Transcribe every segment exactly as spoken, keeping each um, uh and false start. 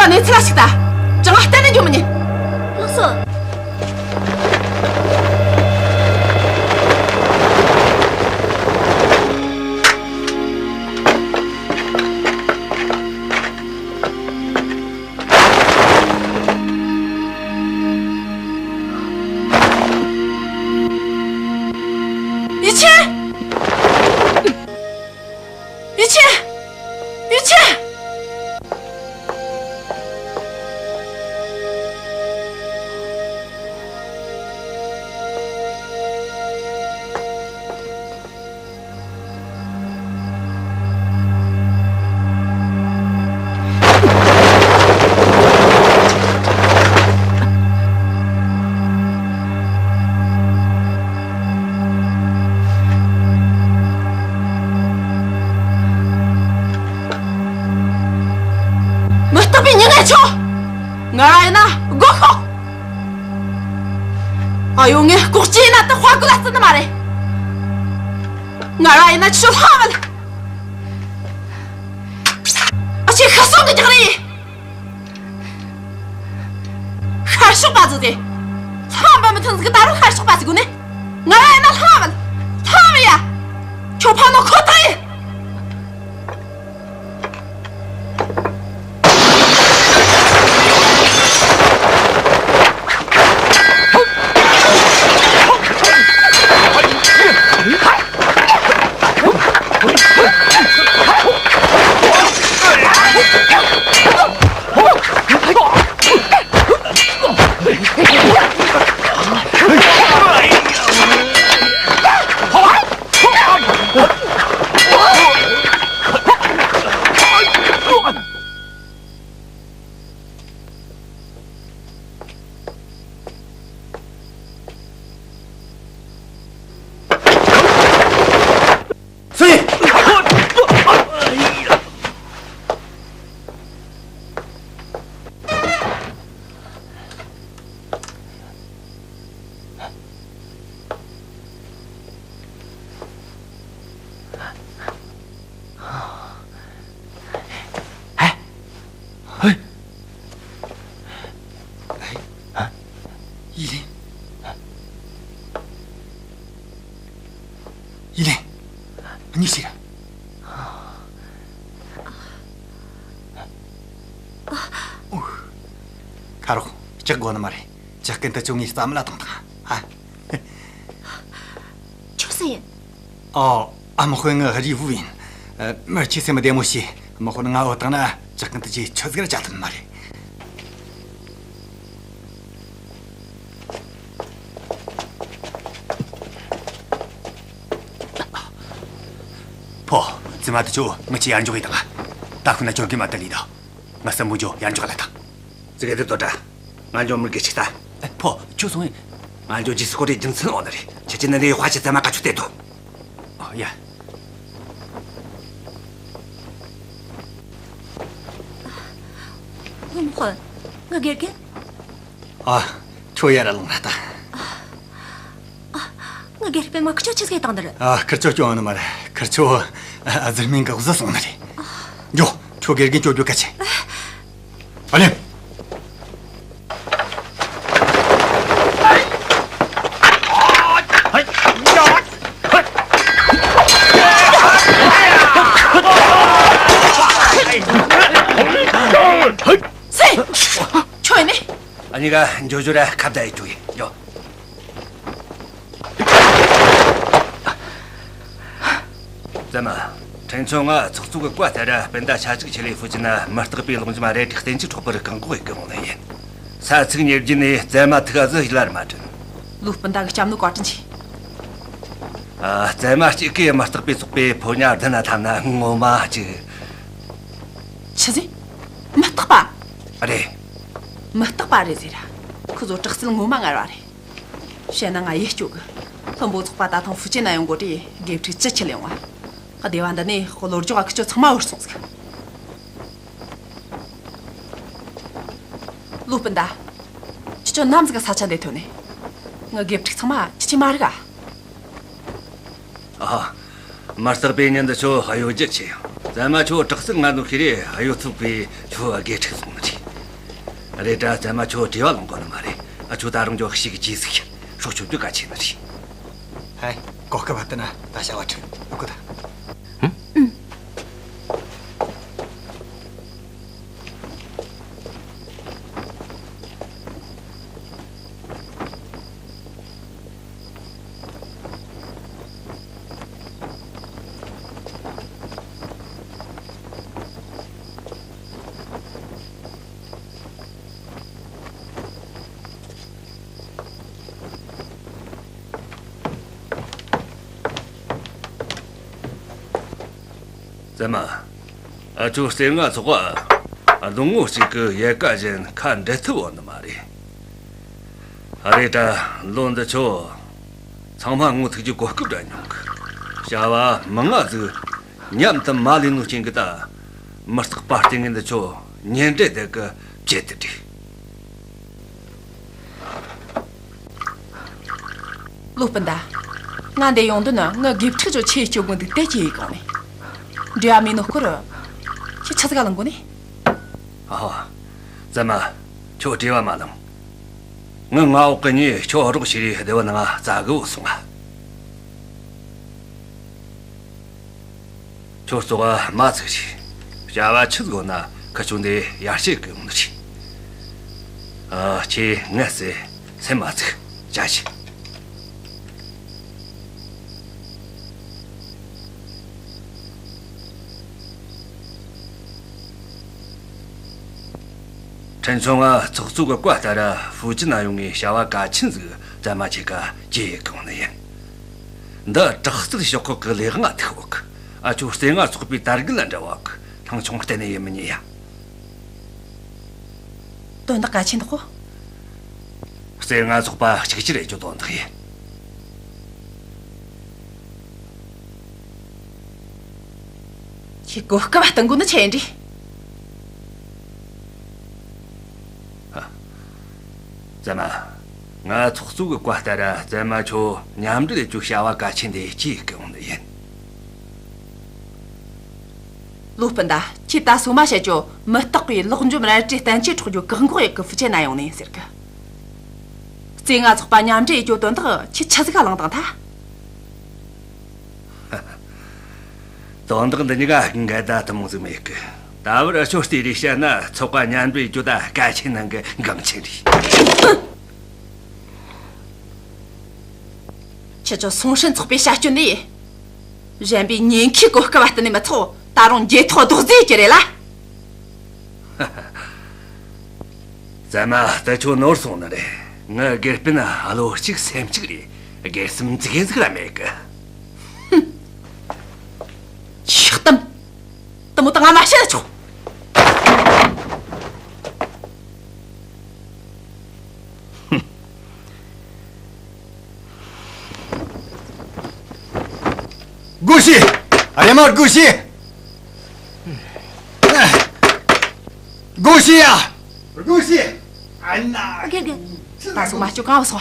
གནས་ཚུལ་ལ་ཞིག་ལྟ། ཅང་གཏན་ནས་འགྱོ་མི་ཉན། ལགས་སོ། ཡི་ཆེ། ཡི་ཆེ། ཡི་ཆེ། མི་རྟག་པའི་མྱི་ངན་ཆོ། ང་རང་ཡིན་ན་སྒོ་ཤོག་ཨ་ཡོ། ངས་ལྐོག་ཅི་ཡིན་ན་ད་དཔའ་རྒོད་ལ་བརྩི་ནི་མ་རེད། ང་རང་ཡིན་ན་ཁྱོད་ལྷ་བལ། ཨ་ཅེ་ཤི་སོང་གི་རྒྱག་རེད། ཤར་ཕྱོགས་པ་ཟིག་དེ། ལྷ་འབུད་མི་ཐུབ་ཟིག་གི་ད་རུང་ཤར་ཕྱོགས་པ་ཟིག་དགོས་ནི། ང་རང་ཡིན་ན་ལྷ་བལ། ལྷ་བལ་ཡ། ཁྱོད་ཕམ་ནོ་ཁོ་ཐག་ཡིན། ཡི་ལིན། ཡི་ལིན། གཉིད་སད། ཁ་རོག་ལྕག་དགོས་ནི་མ་རེད། ཇག་རྐུན་དེ་ཚོ་ངས་རྩ་མེད་ལ་བཏང་དང་ཨ། ཁྱོད་སུ་ཡིན། ཨོ། ཨ་མ་དཔོན་ངའི་རིགས་བུ་ཡིན། ཨ། མི་ཁྱེད་སེམས་བདེ་མོ་བྱོས། ཨ་མ་དཔོན་ང་འོ་བཏང་ན་ཇག་རྐུན་དེ་ཚོས་ཆུ་ཟིག་ར་བཅད་ཐུབ་ནི་མ་རེད། ཕོ། བཙུན་མ་དེ་ཚོ་ངེད་ཀྱི་ཡར་འཇོག་ཡིན་དང་། ད་ཁོ་ན་ཅོར་གི་མ་ཏི་ལི་དང་། ང་སྲིན་པོ་ཇོ་ཡར་འཇོག་ལ་དང་། ཙི་གེ་དེ་དོ་དྲ། ང་འཇོག་མི་དགེ་ཆིག་ལྟ། ཨེ། ཕོ། ཁྱོད་སོང་ཡིན། ང་འཇོག་ཇི་སི་ཁོ་རེ་རྒྱུ་མཚན་འོ་ན་རེད། ཁྱེད་ཀྱི་ནི་རེ་དཔའ་ཆེ་ཙམ་མ་ཀ་ཆུ་དེ་དོ། ཨོ་ཡ། ལྷུན་དཔོན། ང་དགེ་རྒན། ཨ། ཁྱོད་ཡར་ལོངས་ན་ད། ཨ། ང་དགེ་སྤུན་མ་ཁི་ཆོ་ཆི་ཟིག་བཏང་འདིར། ཨ། ཁིར་ཆོ་སྐྱོང་ནི་མ་རེད། ཁིར་ཆོ་ཨ་ཟུར་མིན་གི་བཟི་སོང་ནི་རེད། འགྱོ། ཁྱོད་དགེ་རྒན་སྐྱོབ་རྒྱུ་གལ་ཆེ། ཨ་ལེ། སེ། ཁྱོད་ཡིན་ནི། ཨ་ནི་ག་འགྱོ་འགྱོ་ར་ཁ་བརྡ་ཡི་ཅུ་ཡི་འགྱོ། ཙེ་མ། ཕྲན་ཚོ་ང་ཚོགས་གཙོ་གི་བཀའ་ལྟར་སྤུན་ཟླ་ཆ་གཅིག་ཆེད་ལས་ཧྥུ་ཅན་ན་མི་རྟག་པའི་ལོག་འཇོམས་རལ་གྲི་བསྟན་བཅོས་འཕྲོག་པར་བཀག་འགོག་ཡི་གི་འོང་ལེ་ཡིན། ས་ཚིགས་ཉེར་བརྒྱད་ནས་ཙེ་མ་ཐུག་ག་ཟི་ཡི་ལར་མ་དྲན། ལོ་སྤུན་ཟླ་གི་སྐྱབས་ནོ་བཀའ་དྲིན་ཆེ། ཨ། ཙེ་མ་གཅིག་གིས་མི་རྟག་པའི་ཚོགས་པའི་ཕོ་ཉ་བདུན་ན་འཐམ་ན་ངོ་མ་གཅིག་ཆི་ཟིག་མི་རྟག་པ། རེད། མི་རྟག་པ་རེད་ཟེར་ར། ཁོ་ཚོ་དྲག་རྩལ་ངོ་མ་ངར་བ་རེད། བཤད་ན་ང་ཡིད་སྐྱོ་གི། ལྷུན་པོ་ཚོགས་པ་ད་ཐེངས་ཧྥུ་ཅན་ན་ཡོང་གོ་དུས་དགེ་ཕྲུག་བཅུ་ཁྲིད་ལས་ཡོང་བ། སྡེ་བ་འདི་ནས་གློ་སྦྱོང་ཁྱེད་ཚོ་ཚང་མ་བུད་སོང་ཟིག་ལོ་སྤུན་ཟླ། ཁྱེད་ཚོ་ནམ་ཟིག་གི་ས་ཆ་འདི་ཐོན་ནས། ངའི་དགེ་ཕྲུག་ཚང་མ་ཁྱེད་ཀྱི་མ་རིག་ག་ཨ། མི་རྟག་པའི་མྱི་འདི་ཚོ་གཡོ་སྒྱུ་ཆེ་ཡང་། ཙེ་མ་ཁྱོད་དྲག་རྩལ་ངར་ནོ་ཤེས་རེ་གཡོ་ཐུབ་པའི་ཁྱོད་དགེ་ཕྲུག་སོང་ནི་རེད། རེད་དྲ་ཙེ་མ་ཁྱོད་བྲེལ་བ་ལངས་དགོས་ནི་མ་རེད། ཨ་ཁྱོད་ད་རུང་ཅོ་ཤིག་གི་རྗེས་ཟིག་ཤར་ཤོག་ཁྱོད་དུས་ག་ཆེ་ནི་རེད། ཧེ། གོ་སྐབས་བ་དེ་ན་ད་བྱ་བ་ཁྲིད་ཨུ་ཀུ་ད། ཙེ་མ། ཨ་ཁྱོད་རྩེ་ལྔ་ཚོགས་པ་ལོ་ངོ་གཅིག་གི་ཡལ་ག་བཞིན་ཁ་འབྲལ་ཐུབ་བོ་ནི་མ་རེད། རེད་དྲ་ལོ་འདི་ཆོ་ཚང་མ་ངོ་ཐུག་རྒྱུ་གོ་སྐབས་འདྲ་མྱོང་གི། བྱ་བ་མི་ང་ཟིག་མཉམ་དུ་མ་ལས་ནོ་རྐྱེན་གི་ད་མི་རྟག་པ་ལྟས་ངན་འདི་ཆོ་ཉེ་འབྲེལ་དེ་གི་བྱེད་དུ་བྲིས། ལོ་སྤུན་ཟླ། ང་འདི་ཡོང་དོན་ནི་ངའི་དགེ་ཕྲུག་ཚོ་ཆེ་སྐྱོ་གི་འདུག་དེ་ཅི་ཡི་གང་ནས། འབྲེལ་བ་མེད་ནོ་སྐོར། ཁྱི་ཆ་ཟིག་ག་ལང་གོ་ནས། ཨ་ཧོ། ཙེ་མ། ཁྱོད་བྲེལ་བ་མ་ལངས། ངའི་མངའ་འོག་གི་མྱི་ཁྱོད་རོགས་བྱེད་རེས་སྡེ་བ་ནང་བཙལ་གི་འོ་སོང་ང་། ཁྱོད་ཙོག་མ་ཚིག་ཞིག་བྱ་བ་ཆི་ཟིག་ན་ཁི་ཆུང་དེ་ཡར་བཤད་གི་ཡོང་ནི་རེད། ཨ་ཁྱེད་ངལ་སེ་སེམས་མ་ཚིག་བྱ་ཞིག་ཕྲན་ཆུང་ང་ཚོགས་གཙོ་གི་བཀའ་ལྟར་ཧྥུ་ཅི་ན་ཡོང་ངས་བྱ་བ་གལ་ཆེན་ཟིག་བཙལ་མ་བྱེད་ཀ་ཅི་ཡེ་གང་ནི་ཡིན། འདི་དྲག་རྩལ་ཤོག་ཁག་གི་ལས་དབང་ཐུག་འོག་ཨ་ཆོ་རྩེ་ལྔ་ཚོགས་པའི་དར་རྒུད་ལ་འདྲ་བ་གི་ཐང་ཆུང་གཏན་ནས་ཡིན་མི་ཉན་ཡ། དོན་དག་གལ་ཆེན་འདུག་གོ། རྩེ་ལྔ་ཚོགས་པ་གཅིག་གྱུར་ཡེ་རྒྱུ་དོན་དག་ཡིན། ཁྱེད་གོ་སྐབས་བཏང་དགོས་ནི་ཆེ་འདྲི། ཙེ་མ། ང་ཚོགས་གཙོ་གི་བཀའ་ལྟར་ཙེ་མ་ཁྱོད་མཉམ་འབྲེལ་ཡེ་རྒྱུ་བྱ་བ་གལ་ཆེན་དེ་ཅི་གི་འོང་ནི་ཡིན། ལོ་སྤུན་ཟླ། ཁྱེད་ད་སོ་མ་བཤད་ཅོ་མི་རྟག་པའི་ལོག་འཇོམས་རལ་གྲིའི་བསྟན་བཅོས་འཕྲོག་རྒྱུ་བཀག་འགོག་ཡེ་གི་ཧྥུ་ཅན་ན་ཡོང་ནས་ཟེར་གི། རྩེ་ལྔ་ཚོགས་པ་མཉམ་འབྲེལ་ཡེ་རྒྱུ་དོན་དག་ཁྱེད་ཆི་ཟིག་ག་ལང་དང་ཐ། དོན་དག་འདི་གཉིས་ཀ་འགལ་ཟླ་ཐུན་མོང་ཟིག་མེད་གི། ད་བར་ཨ་ཆོ་ལྟོས་རེ་བཤད་ན་ཚོགས་པ་མཉམ་འབྲེལ་རྒྱུ་ད་གལ་ཆེན་ནང་གི་འགངས་ཆེན་རེད། ཁྱེད་ཚོ་སུང་ཧྲན་ཚོགས་པའི་བྱ་སྤྱོད་འདི། གཞན་པའི་ཉེན་ཁའི་གོ་སྐབས་བ་བསྟུན་ནས་མི་ཚོགས་ད་རུང་འགྱེལ་ཐོག་རྡོག་རྫིས་ཀྱི་རེད་ལ། ཙེ་མ་ད་ཁྱོད་ནོར་སོང་ནི་རེད། ངའི་དགེ་སྤུན་བློ་གཅིག་སེམས་གཅིག་རེད། སྒེར་སེམས་འཛིན་ཟིག་ར་མེད་གི། ཆགས་གཏམ། དེ་མོ་ད་ང་མ་བཤད་ཆོག་སྒོ་ཕྱེ། ཨ་རེ་མ་སྒོ་ཕྱེ། སྒོ་ཕྱེ་ཡ། སྒོ་ཕྱེ། ཨ་ན། དགེ་རྒན། ད་སོ་མ་སྐྱོ་གང་བ་སོ།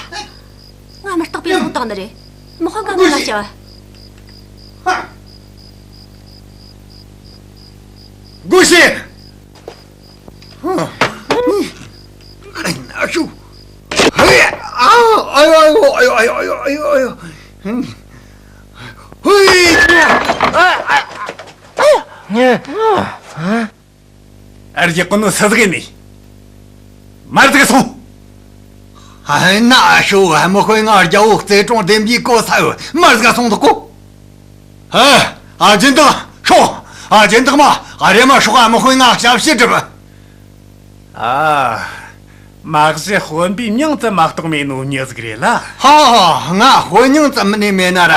ང་མི་རྟག་པའི་ལུང་བཏང་ནི་རེད། དམག་དཔོན་ག་མི་ལ་སྐྱོ། སྒོ་ཕྱེ། ཨ་ཤུ། ཧེ། ཨ། ཨ་ཡོ་ཨ་ཡོ་ཨ་ཡོ་ཨ་ཡོ་ཨ་ཡོ། ཧུ། ཨ། ཨ། ཨ། ཨ། རྒྱག་གོ་ནོ་སུ་ཟིག་ནི། མར་ཟིག་སོང་། ཨ་ན་ཨ་ཤུ། ཨ་མི་ཁོས་ང་རྒྱལ་བོ་རྩེ་གྲོང་ལྡེམ་གྱི་གོ་ས་ཡོད། མར་ཟིག་སོང་འདུག་གོ། ཨ། ཨ་སྦྱིན་བདག་ཤོག་ཨ་སྦྱིན་བདག་མ། ཨ་རེ་མ་ཤོག་ཨ་མི་ཁོས་ང་ཞབས་ཕྱི་སྒྲུབ། ཨ། མ་གཞི་དཔོན་པོའི་མྱིང་ཙམ་མ་གཏོགས་མེད་ནོ་མྱི་ཟིག་རེད་ལ། ཧ་ཧ། ང་དཔོན་མྱིང་ཙམ་ནི་མེད་ན་ར།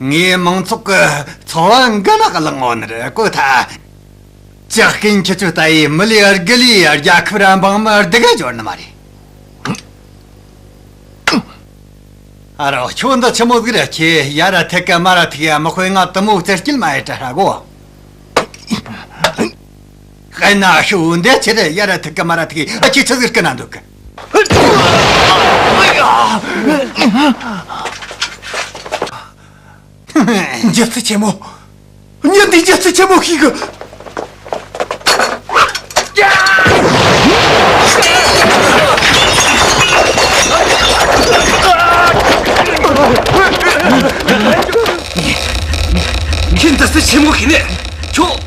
ངའི་མང་ཚོགས་ཀྱི་འཚོ་བ་འགན་ལ་བླངས་ཡོད་ནི་རེད་གོ་ཐལ། ཇག་རྐུན་ཁྱེད་ཚོ་ལྟ་ཡི་མི་ལས་དགུ་ལས་རྒྱལ་ཁབ་ར་འབངས་མི་སྡུག་ག་འབྱོར་ནི་མ་རེད། ཨ་རོ། ཁྱོད་འདི་ཆི་མོ་ཟིག་རེད། ཁྱེད་ཡ་ར་ཐད་ཀ་མ་ར་ཐིག་ཡ་མི་དཔེ་ང་དུ་མོ་རྩེ་སྐྱིད་མ་ཡེ་དྲ་ཧྲ་གོ། ཧེ་ན་ཤུ་འདི་ཆི་རེད། ཡ་ར་ཐད་ཀ་མ་ར་ཐིག་ཨ་ཁྱེད་ཆི་ཟིག་སྐུ་ན་འདུག་གི། འཇིབ་རྩལ་ཆེན་མོ། མྱི་འདི་འཇིབ་རྩལ་ཆེན་མོ་ཞིག་གི། ཁྱེད་འདི་ཚོ་ཆེན་མོ་ཤི་ནས་ཁྱོད་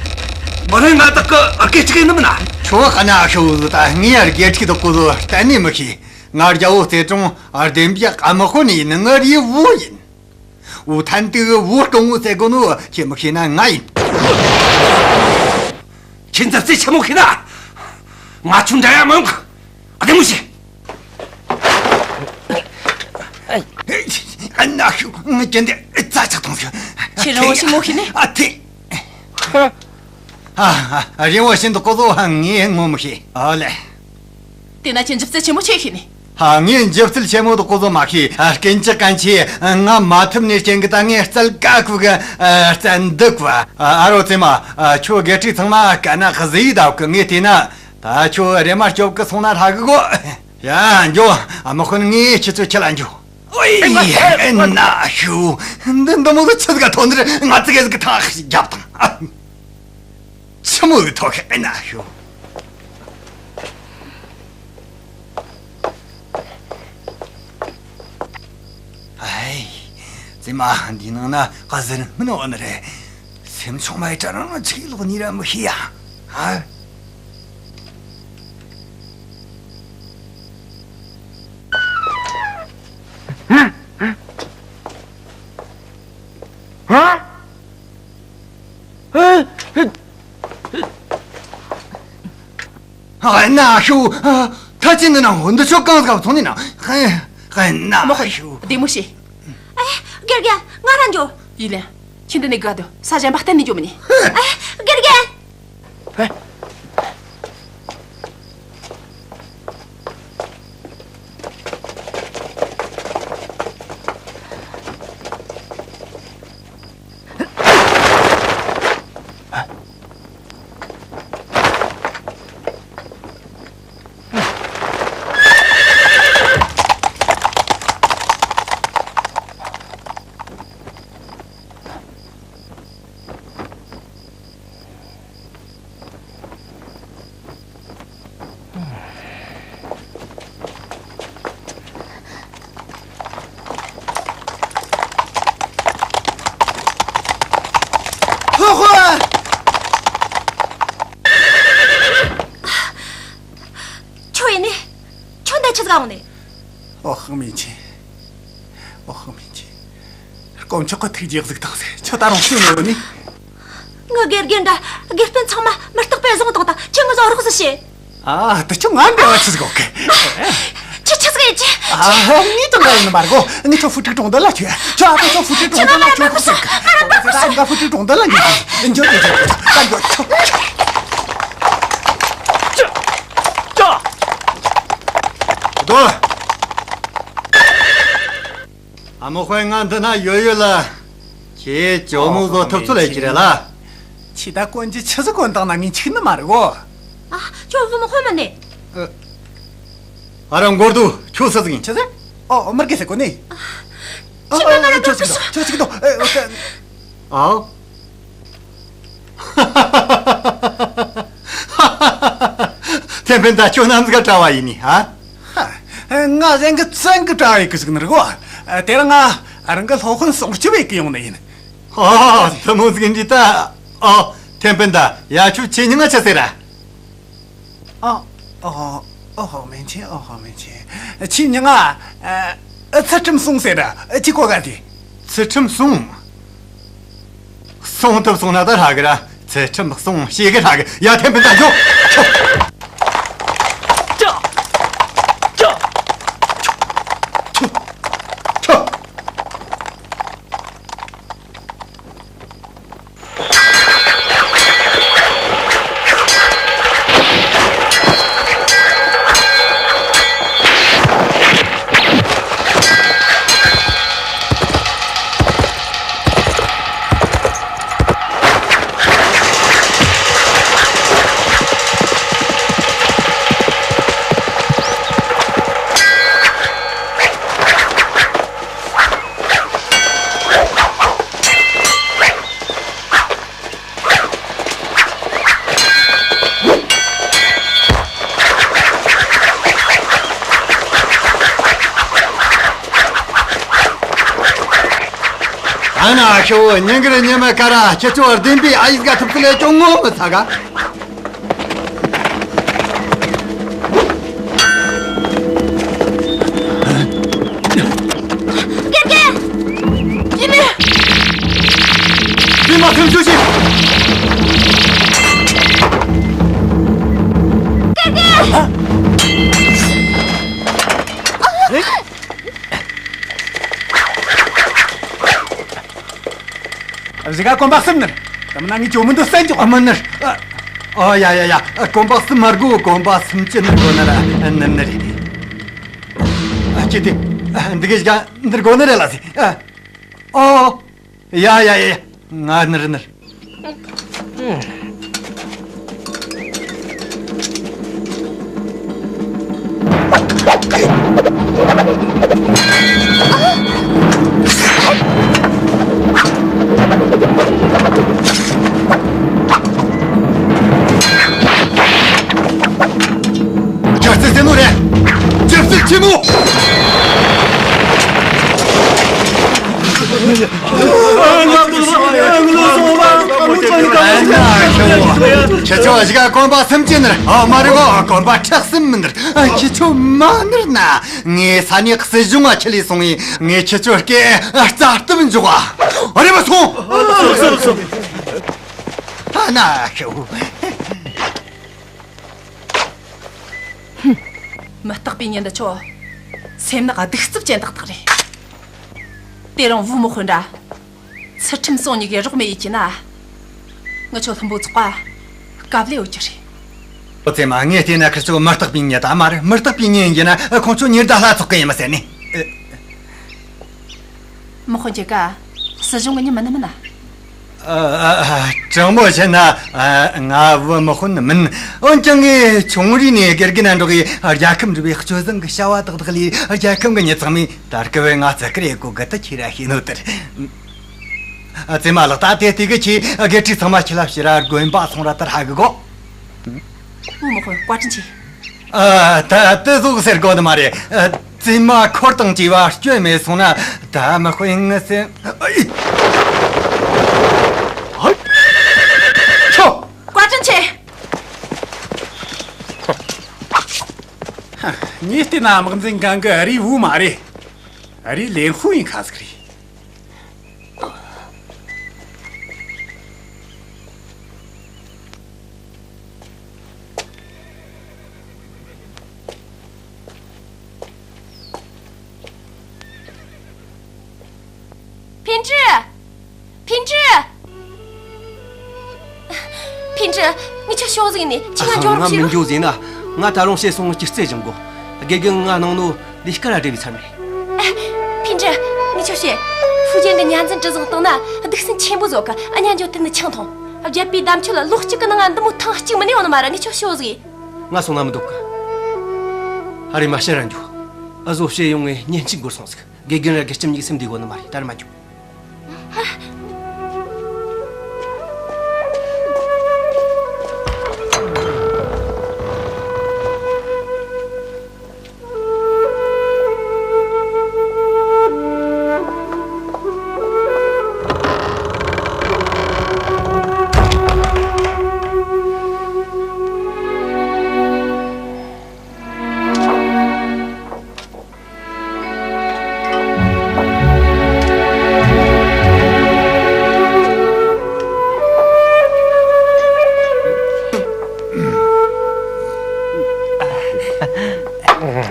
མ་རེད། ང་དག་གི་ཨར་ཀེ་ཅིག་ཡིན་ནམ་ན། ཁྱོད་ཧ་ན་ཤོ་ད་ངའི་ཨར་ཀེ་ཅིག་དག་གོ་ལོ་གཏན་ནས་མི་ཤེས། ང་རྒྱལ་བོ་རྩེ་གྲོང་ཨར་བདེན་པའི་ཨ་མ་ཁོ་ནས་ཡིན། ངའི་རི་བོ་ཡིན། འུ་ཐན་ཏི་བུ་སྐུ་ངོ་ཟེར་གོ་ནོ་ཁྱེད་མི་ཤེས་ན་ང་ཡིན། ཁྱེད་འདི་རྩེ་ཆེན་མོ་ཤི་ན་ང་ཆུང་འདྲ་ཡ་མང་གི། ཨ་དེ་མོ་ཤི། ཨ་ན་ཤུ་ངི་ཀྱེན་དེ་རྩ་ཆག་ཐོང་ཟིག་ཁྱེད་རང་བ་ཤི་མོ་ཤི་ནི། ཨ་ཐེ། ཨ་ཨ་རི་བོ་ཤིན་ཏུ་ཀོ་ཟོ་ཧ་ངའི་ངོ་མི་ཤེས། ཨོ་ལེ། དེ་ན་ཁྱེད་འཇིབ་རྩལ་ཆེན་མོ་ཆེ་ཤེས་ནི། ཧ་ངས་འཇིབ་རྩལ་ཆེན་མོ་དག་གོ་ཟོ་མ་ཤེས། ཨ་སྐད་ཅིག་གན་ཆེ་ང་མ་ཐུབ་ནས་རྐྱེན་གི་ད་ངས་རྩལ་ཀ་ཁུ་གི་ཨ་རྩལ་འདུག་བ། ཨ་ཨ་རོ་ཙེ་མ་ཨ་ཁྱོད་དགེ་ཕྲུག་ཚང་མ་ཀ་ན་གཟི་ཡི་ད་གི། ངས་བལྟས་ན་ད་ཁྱོད་རེ་མ་སྐྱོབ་གི་སོང་ན་ཧྲ་གི་གོ། ཡ་འགྱོ། ཨ་མ་ཁོ་ནི་ངས་ཁྱེད་ཚོ་ཁྱེད་ལ་འགྱོ། ཨོའི་ཨེ་ན་ཤུ། འདི་འདི་མོ་གི་ཆི་ཟིག་ག་ཐོན་འདིར་ང་ཙི་གེ་ཟིག་གི་ཐག་རྒྱབ་དང་། ཆི་མོ་གི་ཐོག་ཨེ་ན་ཤུ། ཨའི། ཙི་མ་འདི་ནང་ན་ཀ་ཟེར་མིན་འོ་ནི་རེད། སེམས་ཆུང་མའི་གྲ་རང་ཆིག་ལོག་ནི་ར་མི་ཤེས་ཡ། ཨ། ཨ་ན་ཤུ། ཐ་ཅི་ནི་ན་འོན་ཏུ་ཤོ་གང་ག་ཚོང་ནི་ན། ཨ་ན་ཤུ། བདེ་མོ་ཤེས། ཨེ། དགེ་རྒན། ང་རང་འགྱོ། ཡིན་ལེ། ཁྱེད་འདི་ནས་དགའ་འདུག་ས་གཞན་པ་གཏན་ནས་འགྱོ་མི་ཉན། ཨེ། དགེ་རྒན། ཨེ། ཁྱོད་ཡིན་ནི། ཁྱོད་འདི་ཆི་ཟིག་འོང་ནི། ཨོ་ཧང་མིན་ཆེ། ཨོ་ཧང་མིན་ཆེ། དཀོན་མཆོག་གི་ཐུགས་རྗེ་གཟིགས་དང་ཟེར། ཁྱོད་ད་རུང་བསུ་ནས་ཡོད་ནི། ངའི་དགེ་རྒན་འདྲ་དགེ་སྤུན་ཚང་མ་མི་རྟག་པས་བཟུང་བཏང་དང་། ཁྱེད་ངོ་ཟོ་རོགས་ཟིག་བྱེད། ཨ་དེ་ཁྱོད་ང་འབྲེལ་བ་ཆི་ཟིག་ཡོད་གི། ཁྱོད་ཆི་ཟིག་ཡིན་གྱི། ཨ་ངས་ཀྱང་འགའ་ཡིན་ནི་མ་རེད་གོ། ངས་ཁྱོད་ཧྥུ་ཀྲི་གྲོང་རྡལ་ལ་ཁྱོད། ཁྱོད་ཨ་ཕ་ཁྱོད་ཧྥུ་ཀྲི་གྲོང་རྡལ་ལ་ཁྱོད་ཁུ་སིག་ད་ཧྥུ་ཀྲི་གྲོང་རྡལ་ལ་འགྱོ། འགྱོ་འགྱོ་འགྱོ། ད་འགྱོ། ཁྱོད་ཁྱོད། ཅོ། ཅོ། རྡོ། ཨ་མོ་དཔོན་ང་འདི་ན་ཡོད་ཡོད་ལ། ཁྱེད་ཇོ་མོ་བཟོ་ཐུབ་ཚོད་ལས་ཀྱི་རེད་ལ། ཁྱེད་ད་གོན་གྱི་ཆི་ཟིག་གོན་བཏང་ན་ངས་འཆུག་ནི་མ་རེད་གོ། ཨ་ཁྱོད་བུ་མོ་དཔོན་མ་ནི། ཨ་ར་མགོར་དུ་ཁྱོད་སུ་ཟིག་ཡིན། ཆི་ཟིག་ཨོ་མི་རྒན་ཟེར་གོ་ནི། ཁྱེད་མ་ང་ལ་ཁྱོད་ཆི་ཟིག་ཁྱོད་ཆི་ཟིག་དོ། ཨ། ཐེན་ཕན་ད་ཁྱོད་ནམ་ཟིག་གྲྭ་བ་ཡིན་ནི་ཧ། ཧ། ང་གཞན་གི་བཙན་གི་གྲྭ་བ་ཡི་གི་ཟིག་ནི་རེད་གོ། དེ་རིང་ང་རང་གི་སློབ་དཔོན་སྲུང་སྐྱོབ་ཡི་གི་ཡོང་ནི་ཡིན། ཨོ་དེ་མོ་ཟིག་འདི་ད། ཨོ་ཐེན་ཕན་ད་ཡ་ཁྱོད་ཁྱེད་ཉིན་ང་ཆ་ཟེར་ར། ཨ། ཨོ། ཨོ་ཧོ་མིན་ཆེ། ཨོ་ཧོ་མིན་ཆེ། ཁྱེད་ཉིན་ང་། ཨ། ཚུལ་ཁྲིམས་སྲུང་ཟེར་ར། ཁྱེད་གོ་ག་དེ། ཚུལ་ཁྲིམས་སྲུང་། སྲུང་ཐུབ་སོང་ན་ད་ཧྲ་གི་ར། ཚུལ་ཁྲིམས་སྲུང་ཞེ་གི་ཧྲ་གི། ཡ་ཐེན་ཕན་ད་འགྱོ། ཅོ། ཅོ། ཅོ། ཅོ། ཨ་ན་ཁྱོ་བོ་ཉིན་དཀར་ཉི་མ་ཀ་ར་ཁྱེད་ཚོ་བདེན་པའི་ཨ་ཡིག་ག་ཐུབ་ཚུལ་ལས་ཅུང་ངོ་མི་ཚ་ག་ཀེར་ཀེར། ཡིན་ནི། བི་མ་ཐུན་ཚོད་ཅིག་ཀེར་ཀེར། གཞི་ག་གོམ་པ་གསུམ་ནར། དམ་ན་ངས་ཇོ་མི་འདུག་སན་ཅོག་མི་ནར། ཨ། ཨོ་ཡ་ཡ་ཡ། གོམ་པ་གསུམ་མ་དགོས། གོམ་པ་སུམ་ཅུ་ནར་དགོས་ནར། ནར་ནར་རེད། ཨ། ཅི་སྟེ། འདི་ག་གཞི་ག་འདིར་དགོས་ནི་རེད་ལ་ཟེ། ཨོ། ཡ་ཡ་ཡ་ཡ། ང་ནར་ནར། རྒྱལ་སྲིད་ཆེན་མོ་རེད། རྒྱལ་སྲིད་ཆེན་མོ། ཁྱེད་ཚོ་གཞི་ག་གོམ་པ་སུམ་ཅུ་ནར། ཨ། མ་རེད་གོ། གོམ་པ་ཁྲག་གསུམ་མི་ནར། ཨ། ཁྱེད་ཚོ་མ་ནར་ན། ངས་ས་གནས་སྲིད་གཞུང་ང་ཁྲིད་ལས་སོང་ངས། ངས་ཁྱེད་ཚོ་སྐད་རྩ་གཏུབ་འཇོག་ཨ། རེད་མ་སོང་། ཨ་ན་ཁྱོ། མི་རྟག་པའི་ཉིན་འདི་ཆོ། སེམས་ནག་གདུག་རྩུབ་ཅན་ཏག་ཏག་རེད། དེ་རིང་བུ་མོ་དཔོན་ར། ཚུལ་ཁྲིམས་སྲུང་གཉིས་ཀྱི་རོགས་མེད་ཡིན་གྱི་ན། ངི་ཆོ་ལྷུན་པོ་ཚོགས་པ་དཀའ་ལས་ཡོད་ཀྱི་རེད། ཨོ་ཙེ་མ། ངས་བལྟས་ན་ཁིར་ཆོ་མི་རྟག་པའི་མྱི་ད་མ་རེད། མི་རྟག་པའི་མྱི་ཡིན་གྱི་ན་ཁོང་ཆོ་ཉི་ཟླ་ལྷ་ཚོགས་གི་ཡིན་མ་ཟེར་ནི། མི་དཔོན་ཁྱེད་ཀ་སྲིད་གཞུང་གི་མྱི་མིན་ནི་མིན་ན། ཨ། ཨ། ཨ། དྲང་མོ་བཤད་ན། ཨ། ང་བུ་མི་དཔོན་ནི་མིན། འོན་ཀྱང་ངས་ཆུང་རིས་ནས་དགེ་རྒན་ན་འགྲོགས་ཡི་རྒྱལ་ཁམས་འགྲོ་བའི་སྤྱོད་བཟང་གི་བྱ་བ་ཏག་ཏག་ལས་རྒྱལ་ཁམས་གི་མྱི་ཚང་མས་ད་སྐབས་ང་ཚ་ཁིར་ཡེ་གོ་གི་ད་ཁྱེད་ར་ཤེས་ནོ་དེར། ཨ། ཙེ་མ་ལགས། ད་དེ་དེ་གི་ཁྱེད་དགེ་ཕྲུག་ཚང་མ་ཁྱེད་ལ་ཕྱིར་ར་དགོན་པ་སོང་ར་དར་ཧ་གི་གོ། བུ་མི་དཔོན་བཀའ་དྲིན་ཆེ། ཨ། ད་དེ་ཟུག་ཟེར་དགོས་ནི་མ་རེད། ཨ། ཙེ་མ་འཁོར་དང་བཅས་པ་སྐྱོན་མེད་སོང་ན་ད་མི་དཔོན་ངི་སེམས། ཨ། ཁྱོ། བཀའ་དྲིན་ཆེ། ངས་བལྟས་ན་དམག་འཛིན་གང་གི་ཨ་རིའི་བུ་མ་རེད། ཨ་རིའི་ལེན་ཧུ་ཡིན་ཁ་ཟིག་རེད། ཕིན་ཀྲི། ཕིན་ཀྲི། ཕིན་ཀྲི། ངས་ཁྱོད་ཤོག་ཟིག་ནས་ཁྱི་ང་འགྱོ་རོགས་བྱེད་ང་མི་འགྱོ་ཟེར་ན། ང་ད་རུང་བཤད་སོང་སྐྱིད་རྩེ་སྦྱང་གོ། དགེ་རྒན་ང་ནང་ནོ་ལས་ཀ་ར་བྲེལ་བའི་ཚར་མེད། ཕིན་ཀྲི། ངས་ཁྱོད་བཤད། ཧྥུ་ཅན་གི་གཉའ་འཛིན་གྲུ་གཟིངས་སྟེང་ན་སྡིག་སྲིན་ཆེན་པོ་ཟོག་གི་གཉའ་འགྱོ་དུ་ནི་ཆང་འཐུང་། བརྒྱད་པའི་དམ་ཆོས་ལ་ལོ་གཅིག་གི་ནང་ང་འདི་མོ་ཐེངས་གཅིག་མིན་ནས་ཡོང་ནི་མ་ར། ངས་ཁྱོད་ཤོག་ཟིག་ང་སོང་ན་མི་འདུག་གི། ཨ་རེ་མ་བཤད་ར་འགྱོ། ཨ་ཟོ་བཤད་ཡོང་ངས་ཉིན་གཅིག་འགོར་སོང་ཟིག་དགེ་རྒན་ར་དགེ་ལྕམ་གཉིས་སེམས་བདེ་གོ་ནི་མ་རེད། ད་ར་མ་འགྱོ།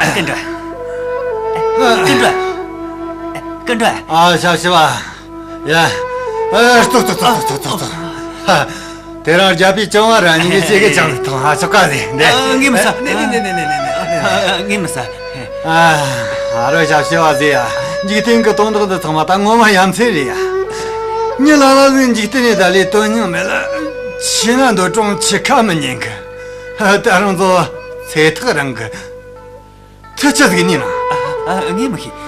སྐུ་མགྲོན། སྐུ་མགྲོན། སྐུ་མགྲོན། ཨ། ཞབས་ཞུ་བ། ཡ། ཨ། ཙོག་ཙོག་ཙོག་ཙོག་ཙོག་ཙོག་དེ་རིང་རྒྱལ་པོའི་བྱུང་བ་ར་ཉིན་གི་ཞེ་གི་ཅང་ཐོང་ཧ་ཆོག་ག་ཟེ་འདི། ཨ། ངས་མི་ཟ། ངས་མི་ཟ། ཨ། ཨ་རོ་ཞབས་ཞུ་བ་ཟེ་ཡ། འཇིག་རྟེན་གི་དོན་དག་འདི་ཚང་མ་ད་ངོ་མ་ཡ་མཚན་རེད་ཡ། མྱི་ལ་ལ་ཟིག་འཇིག་རྟེན་ནས་ད་ལས་དོན་སྙིང་མེད་ལ། ཆེ་ན་འདོད་གྲོང་ཆེ་ཁ་མི་ཉན་གི། ད་རང་ཚོ་ཚེ་ཐག་རིང་གི། ཐུ་ཆ་ཟིག་ཉིན། ཨ། ཨ། ངས་མི་ཤེས།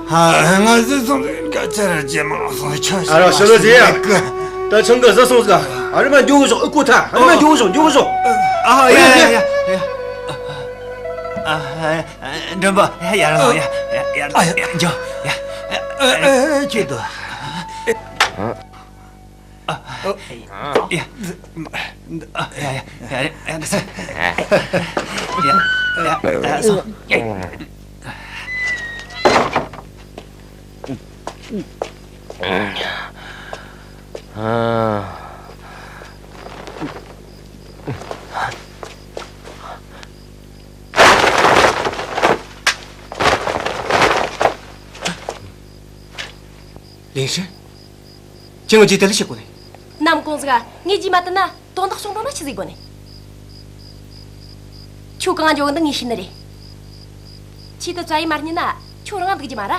ཨ། ང་ཟི་སོང་ཟིག་ག་ཅི་ར་རྗེས་མ་སོང་ཆ་ཨ་རོ་ཞི་ལི་ཟེ་ཡ། ད་ཆང་གི་ཟི་སོང་ཟིག་ཨ་རི་མ་འགྱོ་གི་ཞོག་ཨུ་ཀུ་ཐ། ཨ་རི་མ་འགྱོ་གི་ཞོག་འགྱོ་གི་ཞོག་ཨ། ཡ་ཡ་ཡ་ཡ། ཨ། མགྲོན་པོ། ཡ་ཡ་ར་ལོ། ཡ་ཡ་ཡ་ཡ། འགྱོ་ཡ། ཨ། ཨ། ཁྱེད་དོ། ཡ། ཡ། ཡ། ཡ། ཡ། ཡ། ཡ། ཡ། སོང་། ལིན་ཧྲན། ཁྱེད་ངོ་ཅི་དེ་ལ་ཤི་གོ་ནི། ནམ་གུང་ཟིག་ངས་རྗེས་མ་དུ་ན་དོན་དག་བྱུང་རོགས་ན་ཆི་ཟིག་གོ་ནི། ཁྱོད་གང་འཇོག་འདི་ངས་ཤི་ནི་རེད། ཆི་དུ་བཙའ་ཡི་མ་རྙེད་ན་ཁྱོད་རང་འདུག་རྒྱུ་མ་ར།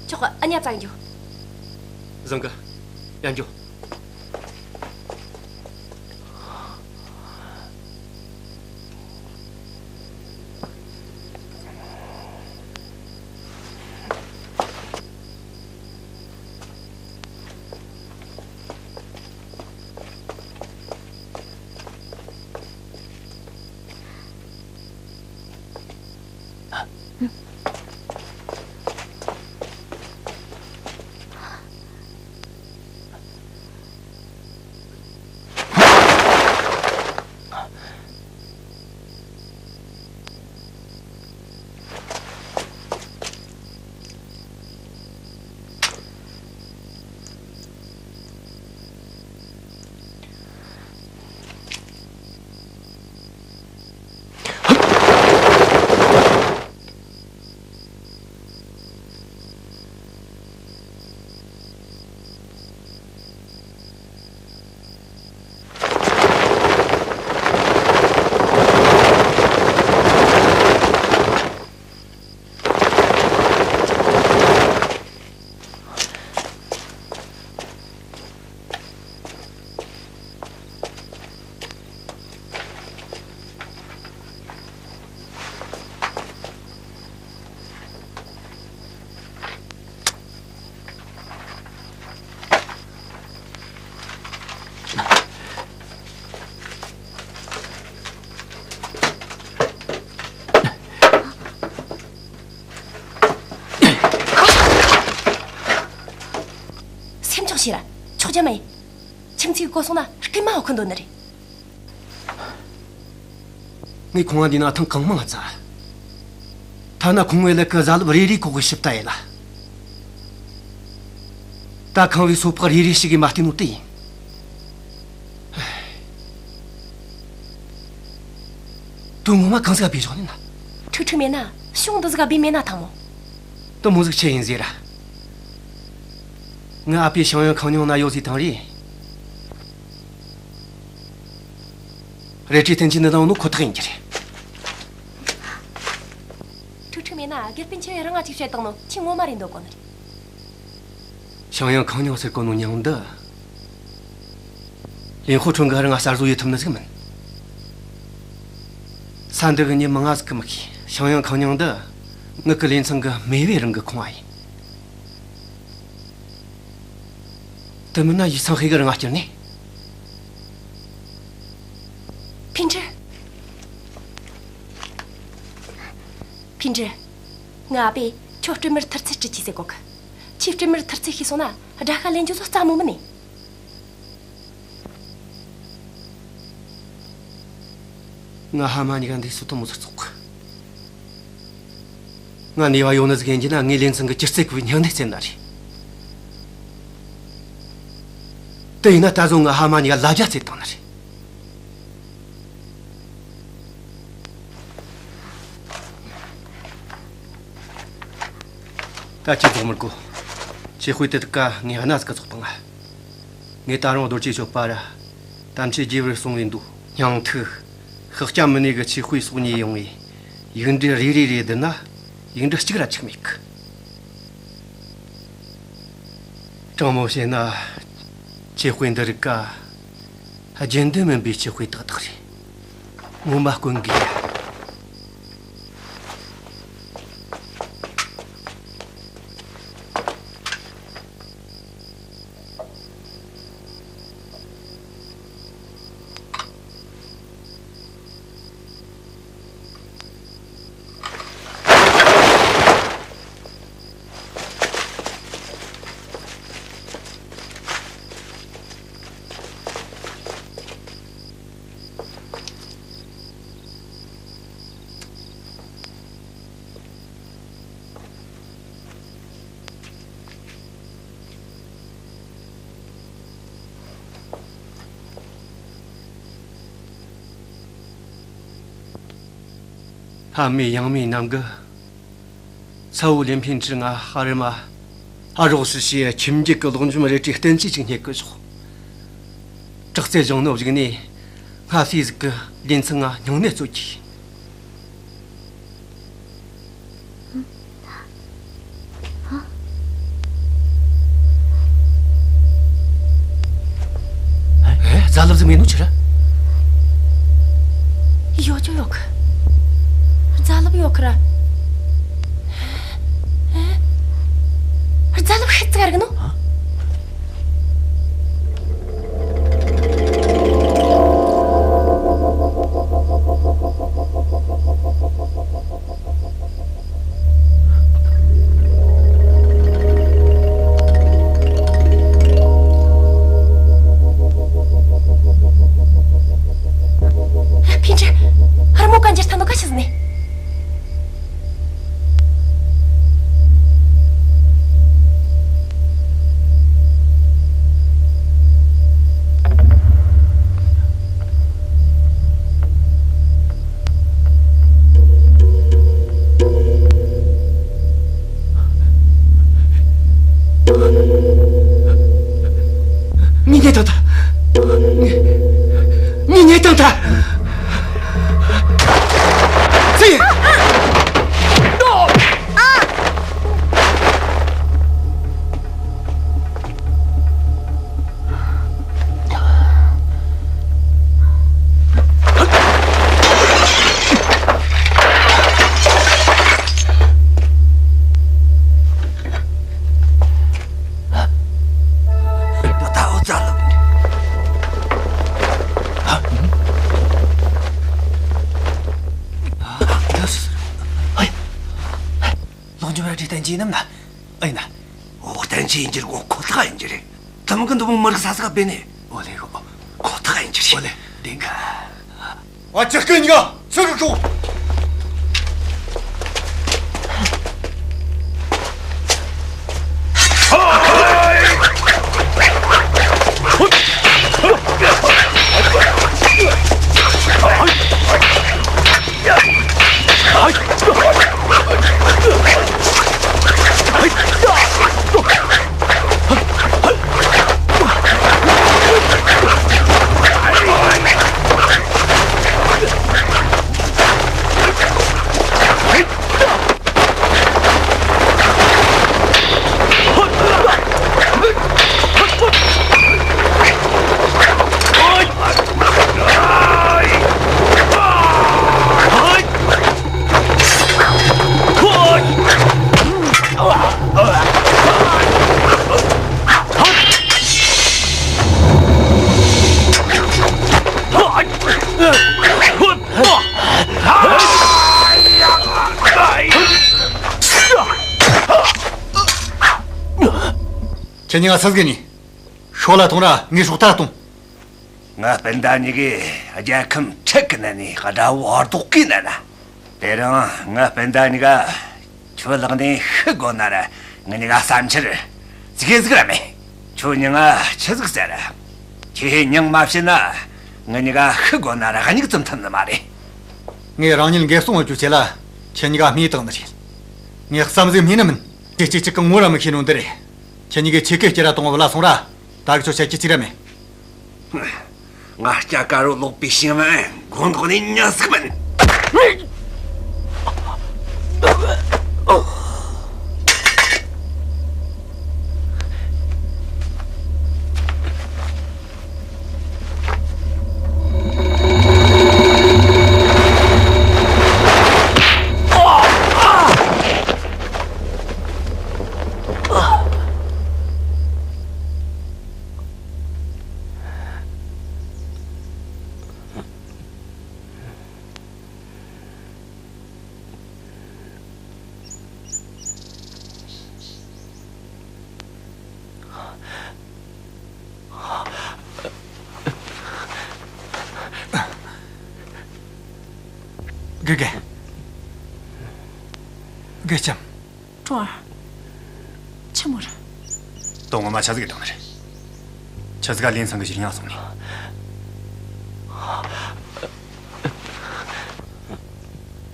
ཆོག་གི། ཨ་ཉ་བཙའ་འཇོག་བཟང་གི། ཡང་འཇོག་སེམས་ཆུང་བྱོས་ར། ཆོག་རྒྱུ་མ་ཡིན། ཁྱིམ་མཚེས་གོ་སོང་ན་རྐུན་མ་འོ་ཁུ་འདོད་ནི་རེད། ངས་ཁང་བ་འདི་ན་ཐེངས་གང་མང་བཙལ། ཐ་ན་ཁང་བའི་ལས་ཀྱི་གཟའ་ལུབ་རེ་རེ་ཁོག་གི་ཞིབ་ལྟ་ཡིན་ལ། ད་ཁང་བའི་སོ་ཕག་རེ་རེ་ཞིག་གིས་མ་བལྟས་ནོ་དེ་ཡིན། དོན་ངོ་མ་གང་ཟིག་ག་བུད་བཞག་ནི་ན། ཁྲིག་ཁྲིག་མེད་ན་ཤོང་འདི་ཟིག་ག་བུད་མེད་ན་ཐང་མོ། དེ་མོ་ཟིག་ཆི་ཡིན་ཟེར་ར། ངའི་ཨ་ཕས་ཞང་ཡང་ཁང་ཉང་ན་ཡོད་ཟེར་ཐང་རེད། རལ་གྲིའི་ཐེན་ཆེན་འདི་དང་ནོ་ཁོ་ཐག་ཡིན་གྱི་རེད། ཁྲིག་ཁྲིག་མེད་ན་དགེ་སྤུན་ཆེ་བས་རང་ང་ཅིག་བཤད་བཏང་ནོ་ཁྱི་ངོ་མ་རེད་འདོད་གོ་ནི་རེད། ཞང་ཡང་ཁང་ཉང་ཟེར་གོ་ནོ་ཉང་འདི། ལིན་ཧོ་ཁྲོན་གིས་རང་ང་གསར་བཟོ་ཡེད་ཐུབ་ནི་ཟིག་མིན། ས་འདི་གི་མྱི་མང་ང་ཟིག་གིས་མི་ཤེས། ཞང་ཡང་ཁང་ཉང་འདི་ངེད་གི་ལིན་ཚང་གི་མེས་པོའི་རིང་གི་ཁང་བ་ཡིན། དེ་མིན་ན་ཡིག་ཚང་ཧེ་གིས་རང་ང་བསྐྱུར་ནས། ཕིན་ཀྲི། ཕིན་ཀྲི། ངའི་ཨ་ཕས་ཁྱོད་སྤྲིན་དམར་ཐུར་ཚད་སྤྲུལ་རྒྱུ་ཟེར་གོ་གི། ཁྱོས་སྤྲིན་དམར་ཐུར་ཚད་ཤེས་སོང་ན་དགྲ་ཤ་ལེན་རྒྱུ་ཚོ་སླ་མོ་མིན་ནི། ང་ཕ་མ་གཉིས་ཀ་འདས་སོང་དེ་མོ་ཟིག་བཙོག་གི། ང་ནུས་པ་ཡོད་ནི་ཟིག་ཡིན་གྱི་ན་ངའི་ལིན་ཚང་གི་སྒྱུ་རྩལ་གི་སྙིང་ནད་བཙལ་ནི་རེད། དེ་ཡིན་ན་ད་གཟོད་ང་ཕ་མ་གཉིས་ཀ་ལ་རྒྱ་བཙལ་བཏང་ནི་རེད། ད་ཅི་རྫོགས་མི་དགོས། ཆོས་དཔེ་དེ་དག་ག་ངས་གནའ་ཟིག་ག་རྫོགས་བཏང་ང་། ངས་ད་རུང་རྡོ་རྗེ་གཅོད་པ་ར་དམ་ཆོས་རྒྱས་པར་གསུངས་པའི་མདོ། སྙིང་ཐིག། ཤཱཀྱ་མུ་ནེ་གི་ཆོས་དཔེ་སོགས་རྙེད་ཡོང་བས་ཡིག་འབྲུ་རེ་རེ་རེ་བསྡུར་ན་ཡིག་འབྲུ་གཅིག་ར་ཆགས་མེད་གི། དྲང་མོ་བཤད་ན་ཆོས་དཔེ་འདི་རིགས་ཀ་རྒྱུན་ལྡན་མིན་པའི་ཆོས་དཔེ་ཏག་ཏག་རེད། ངོ་མ་དཀོན་གི། ལྷ་མོ་ཡང་མོ་རྣམས་ཀྱིས་ཚ་བོ་ལིན་ཕིན་ཀྲི་ང་ཨ་རི་མ་ཨ་རོགས་སུ་བྱས་ཁྱིམ་རྒྱུད་ཀྱི་ལོག་འཇོམས་རལ་གྲིའི་བསྟན་བཅོས་ཅིག་རྙེད་གི་བཞག་དྲག་རྩལ་སྦྱོང་ནོ་བཞུགས་ནས་སྔ་ཕྱི་ཟིག་གི་ལེ་ཚན་ང་སྙིང་ནད་གཅོད་གི། ཨེ། རྫ་ལུབ་ཟིག་མེད་ནོ་ཆི་རེད། ཡོད་ཀྱང་ཡོད་གི། རྫ་ལུབ་ཡོད་གི་ར། ཨེ། རྫ་ལུབ་ཤི་ཙི་ག་རིག་ནོ། ཨ། ཕིན་ཀྲི། ཧར་མོ་གན་ཇེར་ཐང་དུ་ག་ཤི་ཟིན་ནི། མི་ཉེ་དང་ཐ། མི་ཉེ་དང་ཐ། ཚེ། ལོག་འཇོམས་རལ་གྲིའི་བསྟན་བཅོས་ཡིན་ནམ་ན། ཨེ་ན། འོ། བསྟན་བཅོས་ཡིན་རྒྱུ་རེད་གོ། ཁོ་ཐག་ཡིན་རྒྱུ་རེད། དེ་མོ་གི་འདི་མོ་མི་རིགས་ས་ས་ག་བེ་ནས། འོ་ལེ་གོ། ཁོ་ཐག་ཡིན་རྒྱུ་རེད། འོ་ལེ། བདེན་གི། ཨ། ཅག་གི་ཉི་ག་ཚུར་རུ་ཤོག། ཁྱེད་གཉིས་ཀ་སུ་ཟིག་ཡིན། ཤོག་ལ་ཐོངས་ར་ངའི་སྲོག་ཐར་ཐོངས། ང་སྤུན་ཟླ་གཉིས་ཀས་རྒྱལ་ཁམས་འཕྲུལ་གྱི་གནས་ནས་དགྲ་བོ་ཨར་རྡོག་གིས་མནན་ན། དེ་རིང་ང་སྤུན་ཟླ་གཉིས་ཀ་ཁྱོད་ལག་ནས་ཤི་དགོས་ན་ར། ང་གཉིས་ཀ་བསམ་འཆར་ཙི་གེ་ཟིག་ར་མེད། ཁྱོད་མྱིང་ང་ཆི་ཟིག་ཟེར། ཁྱེད་མྱིང་མ་བཤད་ན་ང་གཉིས་ཀ་ཤི་དགོས་ན་ར་མྱིག་བཙུམ་ཐུབ་ནི་མ་རེད། ངས་རང་ཉིད་འགེབས་སྲུང་བྱེད་རྒྱུའི་ཆེད་ལ་ཁྱེད་གཉིས་ཀ་རྨས་བཏང་ནི་རེད། ངས་བསམ་གཟས་རྨས་ནི་མིན། ཁྱེད་གཅིག་གཅིག་གི་ངོ་ར་མི་ཤེས་ནོ་འདི་རེད། ཁྱེད་གཉིས་ཀས་ཆེ་སྐད་ཅིག་ར་གཏོང་བ་ལ་སོང་ར། ད་གི་ཆོ་བཤད་རྒྱུ་གཅིག་ར་མེད། ང་སྐྱ་དཀར་བོ་ལོག་པའི་ཤིང་བན་མགོ་འདོགས་ནས་ཉན་ཟིག་མིན། དགེ་རྒན། དགེ་ལྕམ། ཀྲུང་ཨར། ཆི་མོ་རེད། དོན་ངོ་མ་ཆི་ཟིག་གི་དོན་རེད། ཆི་ཟིག་ག་ལིན་ཚང་གི་གཞིས་ཉག་སོང་ནས།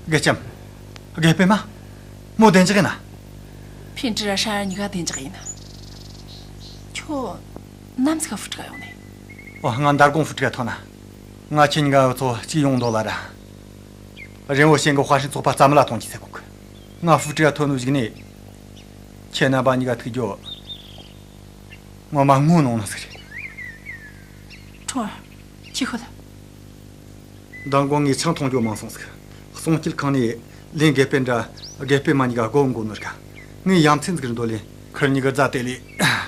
དགེ་ལྕམ། དགེ་སྤུན་མ། མོ་བདེ་འཇགས་ཡིན་ན། ཕིན་ཀྲི་ར་ཧྲ་ཡ་གཉིས་ཀ་བདེ་འཇགས་ཡིན། ཁྱོད་ནམ་ཟིག་ཧྥུ་ཀྲི་ཀ་ཡོང་ནས། ཨོ། ང་མདང་དགོང་ཧྥུ་ཀྲི་ཀ་ཐོན་ན། ང་ཁྱེད་གཉིས་ཀ་ཚོ་གཅིག་ཡོང་འདོད་ལ་ར། རིན་བོ་ཞེང་གི་ཧྭ་ཧྲན་ཚོགས་པ་རྩ་མེད་ལ་གཏོང་གི་ཟེར་གོ་གི། ང་ཧྥུ་ཀྲི་ཀ་ཐོན་ནོ་གཞུག་ནས། ཁྱེད་རྣམ་པ་གཉིས་ཀ་ཐུག་རྒྱུ། ངོ་མ་ངོ་གནོང་ནི་ཟིག་རེད། ཁྲུང་ཨར། ཁྱོས་ཤོད་ལ། མདང་དགོང་ངས་ཆང་འཐུང་རྒྱུ་མང་སོང་ཟིག། སྲུང་སྐྱེལ་ཁང་ནས་ལིན་དགེ་སྤུན་འདྲ་དགེ་སྤུན་མ་གཉིས་ཀ་སྒོ་འགོ་ནོ་ར། ངས་ཡ་མཚན་ཟིག་རེད་འདོད་ལེ། ཁིར་གཉིས་ཀ་རྫ་དེ་ལས་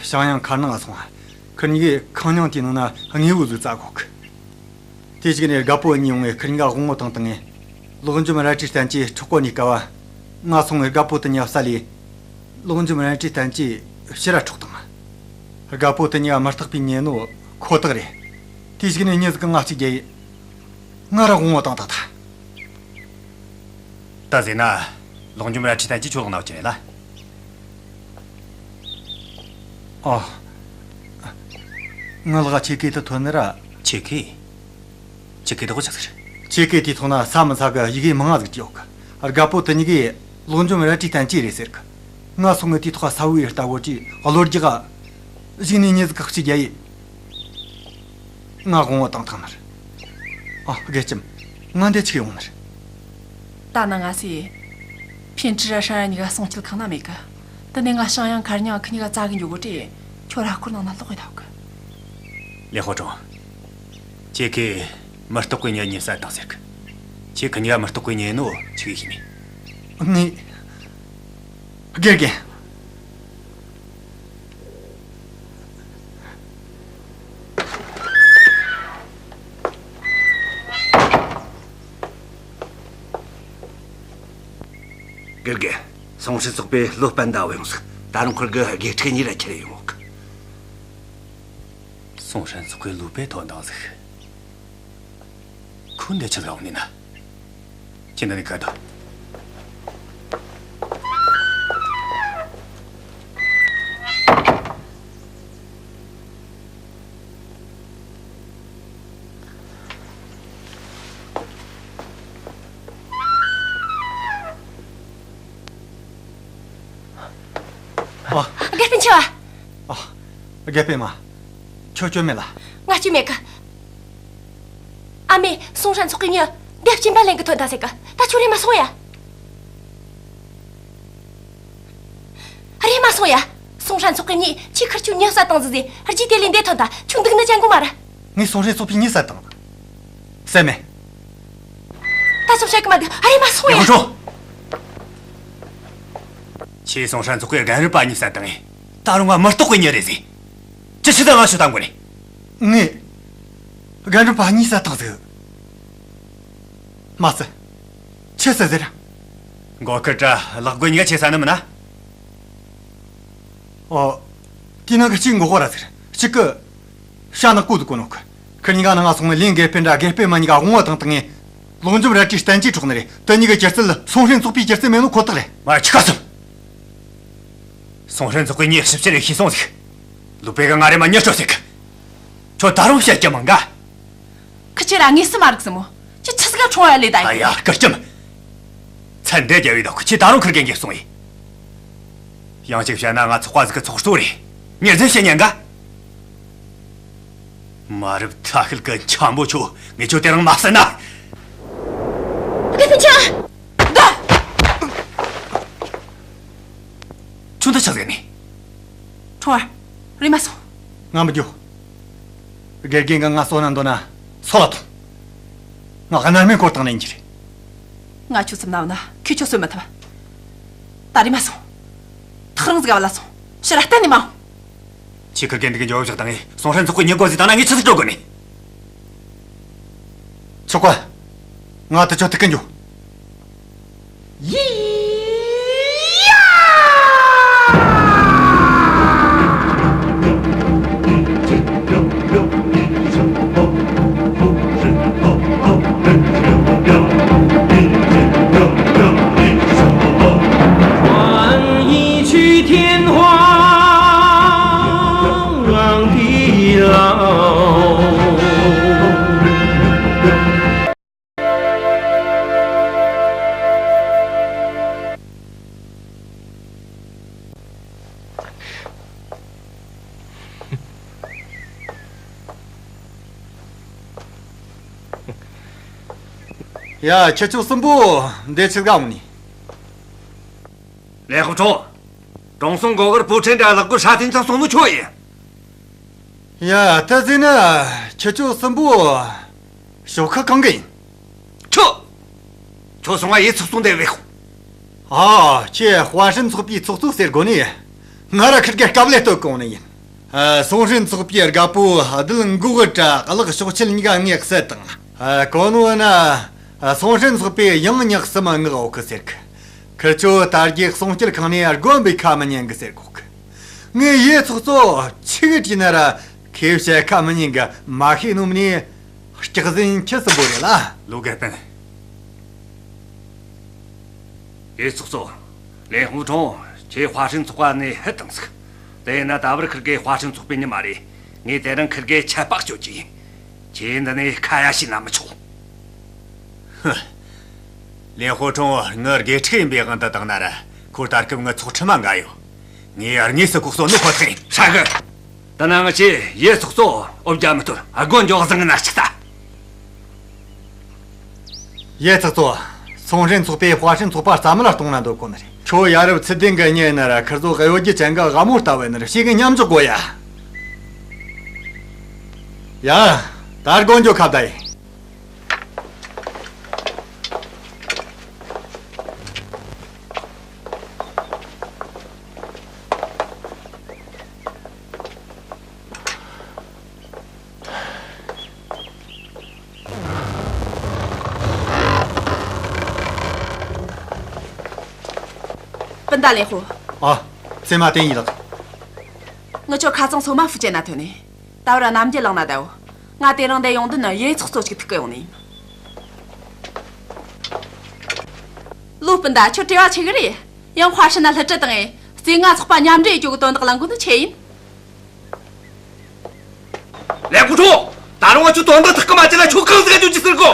ཞང་ཡང་མཁར་ནང་ང་སོང་ང་། ཁིར་གཉིས་ཀས་ཁང་རྙིང་དེའི་ནང་ན་དངོས་པོ་ཟིག་བཙལ་གོ་གི། དེ་གཞུག་ནས་རྒད་པོ་གཉིས་ཡོང་ངས་ཁིར་གཉིས་ཀ་དབང་པོ་བཏང་བཏང་ངས། ལོག་འཇོམས་རལ་གྲིའི་བསྟན་བཅོས་འཕྲོག་གོ་ནི་སྐབས། ང་སོང་ངས་རྒད་པོ་དེ་གཉིས་ཀ་བསད་ལས། ལོག་འཇོམས་རལ་གྲིའི་བསྟན་བཅོས་ཕྱི་ར་འཕྲོག་བཏང་། རྒད་པོ་དེ་གཉིས་ཀ་མི་རྟག་པའི་ཉེས་ནོ་ཁོ་ཐག་རེད། དེ་གཞུག་ནས་མྱི་ཟིག་གིས་ང་གཅིག་རྒྱག་ཡས། ང་ར་དབང་པོ་བཏང་བཏང་ཐལ། ད་ཟེར་ན། ལོག་འཇོམས་རལ་གྲིའི་བསྟན་བཅོས་ཁྱོད་ལག་ན་བྱས་ལ། ཨོ། ངའི་ལག་ཆེ་གེ་དེ་ཐོན་ནི་ར། ཆེ་གེ། ཆེ་གེ་དེ་གོ་ཆག་ཟེར། ཆེ་གེ་དེའི་ཐོག་ན་ས་མི་ཚ་གི་ཡི་གེ་མང་ང་ཟིག་ཅིག་ཡོད་གི། རྒད་པོ་དེ་གཉིས་ཀས་ལོག་འཇོམས་རལ་གྲིའི་བསྟན་བཅོས་རེད་ཟེར་གི། ང་སོང་ངས་དེའི་ཐོག་གསལ་བོ་ཡེ་ལྟ་བོ་ཅིག་གློ་རྒྱག་གཞུག་ནས་མྱི་ཟིག་གིས་གཅིག་རྒྱག་ཡས། ང་དབང་པོ་བཏང་བཏང་ནི་རེད། ཨ། དགེ་ལྕམ། ང་འདི་ཆི་གི་ཡོང་ནི་རེད། ད་ནངས་ངས་ཕིན་ཀྲི་ར་ཧྲན་གཉིས་ཀ་སྲུང་སྐྱེལ་ཁང་ན་མེད་གི། དེ་ནས་ང་ཞང་ཡང་མཁར་རྙིང་ཁི་གཉིས་ཀ་བཙལ་གི་འགྱོ་གོ་དུས། ཁྱོད་ར་སྐོར་ནང་ན་ལོག་གི་ཐལ་གི། ལེ་ཧོ་ཀྲུང་། ཁྱེད་ཀས་མི་རྟག་པའི་མྱི་གཉིས་བསད་བཏང་ཟེར་གི། ཁྱེད་ཁི་གཉིས་ཀ་མི་རྟག་པའི་མྱི་ཡིན་ནོ་ཆི་གིས་ཤེས་ནི། ངས། དགེ་རྒན། དགེ་རྒན། སུང་ཧྲན་ཚོགས་པས་ལོ་པན་ད་བོ་ཡོང་ཟིག། ད་རུང་ཁིར་གི་དགེ་ཕྲུག་གཉིས་ར་ཁྱེར་ཡོང་ངོ་གི། སུང་ཧྲན་ཚོགས་པས་ལུའུ་པེ་ཐོན་བཏང་ཟིག། ཁོ་འདི་ཆི་ཟིག་ཡོང་ནི་ན། ཁྱེད་འདི་ནས་ག་དོ། ཨ། དགེ་སྤུན་ཆེ་བ། ཨ། དགེ་སྤུན་མ། ཁྱོད་སྐྱོན་མེད་ལ། ང་སྐྱོན་མེད་གི། ཨ་མས་སུང་ཧྲན་ཚོགས་པའི་མྱི་འདི་སྐྱིན་པ་ལེན་གི་ཐོན་ཐལ་ཟེར་གི། ད་ཁྱོད་རེམ་མ་སོང་ཡ། རེམ་མ་སོང་ཡ། སུང་ཧྲན་ཚོགས་པའི་མྱིས་ཁྱེད་ཁིར་ཆོའི་མྱི་བསད་བཏང་ཟིག་ཟེར། རྗེས་དེ་ལས་འདི་ཐོན་ཐལ། ཁྱོད་འདུག་ནི་ཅང་གོ་མ་ར། ངས་སུང་ཧྲན་ཚོགས་པའི་མྱི་བསད་བཏང་། བསད་མེད། ད་ཅང་བཤད་གི་མ་འདུག། རེམ་མ་སོང་ཡ། ཡང་ཤོག། ཁྱེད་སུང་ཧྲན་ཚོགས་པའི་རྒན་རབས་པ་གཉིས་བསད་བཏང་ངས། ད་རུང་ང་མི་རྟག་པའི་མྱི་རེད་ཟེར། ཅི་ཆི་ད་ང་ཤོད་དང་གོ་ནས། ངས། རྒན་རབས་པ་གཉིས་བསད་བཏང་ཟིག། མ་བསད། ཆི་བསད་ཟེར། མགོ་དཀར་དྲ་ལག་མགོ་གཉིས་ཀ་ཁྱེད་བསད་ནི་མིན་ན། ཨོ། དེའི་ནང་གི་གཅིག་མགོ་དཀར་ར་ཟེར། གཅིག་གི་ཤ་ནག་པོ་ཟིག་གོན་ནོ་གི། ཁིར་གཉིས་ཀ་ནང་ང་སོང་ནས་ལིན་དགེ་སྤུན་འདྲ་དགེ་སྤུན་མ་གཉིས་ཀ་དབང་པོ་བཏང་བཏང་ངས། ལོག་འཇོམས་རལ་གྲིའི་བསྟན་བཅོས་འཕྲོག་ནི་རེད། དེ་གཉིས་ཀའི་སྒྱུ་རྩལ་སུང་ཧྲན་ཚོགས་པའི་སྒྱུ་རྩལ་མེད་ནོ་ཁོ་ཐག་རེད། མ་ཆི་ག་སོང་། སུང་ཧྲན་ཚོགས་པའི་མྱིས་ཞིབ་བཤེར་ཡེ་ཤེས་སོང་ཟིག། ལུའུ་པེ་གིས་ང་རེམ་མ་མྱི་སྐྱོབས་ཟེར་གི། ཁྱོད་ད་རུང་བཤད་རྒྱུ་མང་ག། ཁི་ཆོ་ར་དངོས་སུ་མ་རིག་སི་མོ། ཁྱོད་ཆི་ཟིག་ག་ཁྲོང་བ་ལས་ད་ཡ། ཡ་ཡ། སྐུ་ལྕམ། ཚན་འདི་རྒྱལ་བའི་བདག་པོ་ཁྱེད་ད་རུང་ཁིར་གན་གྱིས་སོང་ཡིན། ཡང་གཅིག་བཤད་ན་ང་ཚོགས་པ་ཟིག་གི་ཚོགས་གཙོ་རེད། ཉེར་འཛིན་བྱེད་ཉན་ག། མ་རབས་ཐ་ཤལ་གི་འཁྱམ་པོ་ཁྱོད། ངས་ཁྱོད་དེ་རིང་མ་བསད་ན། དགེ་སྤུན་ཆེ། ད། ཁྱོད་འདི་ཆི་ཟིག་ནི། ཁྲུང་ཨར། རེམ་མ་སོང་། ང་མི་འགྱོ། དགེ་རྒན་གིས་ང་གསོད་ན་འདོད་ན་སོད་ལ་ཐོངས། ང་གནར་མའི་སྐོར་བཏང་ནས་འགྱུར། ང་ཁྱོད་སེམས་ནའོ་ན་ཁྱོད་ཁྱོད་གསོད་མི་ཐུབ། ད་རེམ་མ་སོང་། ཐག་རིང་ཟིག་བ་ལ་སོང་། ཕྱིར་ར་གཏན་ནས་མ་འོང་། ཁྱེད་ཁིར་གན་འདི་གི་འགྱོ་བཞག་དང་ངས་སུང་ཧྲན་ཚོགས་པའི་མྱི་བཀོལ་ཟིག་བཏང་ན་ངས་ཆི་ཟིག་སྤྲོད་དགོས་ནི། ཆོག་ག། ང་དེ་ཆོ་ཐུག་གི་འགྱོ། ཡ། ཁྱེད་ཆོ་གསུམ་པོ་འདི་ཆི་ཟིག་ག་འོང་ནི། ལེན་ཧོ་ཁྲུང་། ཀྲུང་སུན་གོ་གར་པུའུ་ཁྲིན་དྲ་ལག་གུ་ཧྲ་ཐིན་ཚང་སོང་ནོ་ཁྱོ་ཡིན། ཡ། ད་ཟེར་ན་ཁྱེད་ཆོ་གསུམ་པོ་ཤོག་ཁག་གང་གི་ཡིན། ཁྱོ། ཁྱོ་སོང་ང་ཡེ་ཚོགས་གཙོ་འདེ་བེ་ཁོ། ཨ། ཁྱེད་ཧྭ་ཧྲན་ཚོགས་པའི་ཚོགས་གཙོ་ཟེར་དགོ་ནི། ང་ར་ཁིར་གེ་སྐབས་ལས་སྟོད་གོང་ནི་ཡིན། ཨ། སུང་ཧྲན་ཚོགས་པའི་རྒད་པོ་བདུད་འགོག་གི་དྲ་གླག་ཕྱོགས་ཆེན་གཉིས་ཀ་ངས་བསད་དང་། ཨ། གོ་ནོ་ན། ཨ། སུང་ཧྲན་ཚོགས་པའི་ཡང་ཉག་གསུམ་ངག་འོག་གི་ཟེར་གི། ཁིར་ཆོ་དར་རྒྱས་གསུང་སྐྱེལ་ཁང་ནས་དགོན་པའི་ཁ་མི་ཉན་གི་ཟེར་གོ་གི། ངས་ཡེ་ཚོགས་གཙོ་ཆི་གི་དྲིས་ན་ར་ཁེ་བྱ་ཁ་མི་ཉན་གི་མ་ཤེས་ནོ་མིན་ནི། སྐྱག་ཟན་ཁྱི་གསུམ་པོ་རེད་ལ། ལོ་ག་པན། ཡེ་ཚོགས་གཙོ། ལེན་ཧུ་ཁྲུང་། ཁྱེད་ཧྭ་ཧྲན་ཚོགས་པ་ནས་ཕུད་བཏང་ཟིག། དེ་ཡིན་ན་ད་བར་ཁིར་གེ་ཧྭ་ཧྲན་ཚོགས་པའི་མྱི་མ་རེད། ངས་དེ་རིང་ཁིར་གེ་ཆད་པ་གཅོད་ཀྱི་ཡིན། ཁྱེད་འདི་ནས་ཁ་ཡ་བྱས་ན་མི་ཆོག། ཧུ། ལེན་ཧུ་ཁྲུང་ངི་དགེ་ཕྲུག་ཡིན་པའི་དབང་དུ་བཏང་ན་ར། ཁོ་ད་སྐབས་ངི་ཚོགས་ཁྲིམས་མ་འགལ་ཡོད། ངས་དངོས་སུ་ལྐོག་གསོད་ནི་ཁོ་ཐག་ཡིན། ཧྲ་གི། ད་ནང་ང་ཆེ་ཡེ་ཚོགས་གཙོ་འོ་བརྒྱ་མི་གཏོར་ཨ་སྒོ་འཇོག་བཟང་ན་ཆི་ལྟ། ཡེ་ཚོགས་གཙོ། སུང་ཧྲན་ཚོགས་པས་ཧྭ་ཧྲན་ཚོགས་པ་རྩ་མེད་ལ་གཏོང་ན་འདོད་གོ་ནི་རེད། ཁྱོད་ཡ་རབས་ཚུལ་ལྡན་གི་མྱི་ཡིན་ན་ར་ཁིར་ཚོ་གཡོ་སྒྱུ་ཅན་གི་དབང་མོ་ལྟ་བུ་ཡིན་ན་ར་ཞེ་གི་མཉམ་འཇོག་དགོས་ཡ། ཡ། ད་སྒོ་འཇོག་ཁ་བརྡ་ཡིན། སྤུན་ཟླ་ལེན་ཧོ། ཨ། བཙུན་མ་ཏིན་ཡི་ལགས། ངི་ཆོ་ཁ་ཚང་སོ་མ་ཧྥུ་ཅན་ན་ཐོན་ནས། ད་བར་རྣམ་རྒྱལ་ལངས་ན་བསྡད་འོ། ང་དེ་རིང་འདི་ཡོང་དོན་ནི་ཡེ་ཚོགས་གཙོ་ཅིག་ཐུག་གི་ཡོང་ནི་ཡིན། ལོ་སྤུན་ཟླ་ཁྱོད་བྲེལ་བ་ཆེ་གི་རེད། ཡང་ཧྭ་ཧྲན་ན་སླུ་བྲིད་བཏང་ངས་རྩེ་ལྔ་ཚོགས་པ་མཉམ་འབྲེལ་རྒྱུ་གི་དོན་དག་ལ་འགོ་ནི་ཆེ་ཡིན། ལེན་ཧུ་ཁྲུང་། ད་རུང་ང་ཆོ་དོན་དག་ཐག་གི་མ་བཅད་ན་ཁྱོད་གང་ཟིག་ག་འཇུག་རྒྱུ་ཟེར་གོ།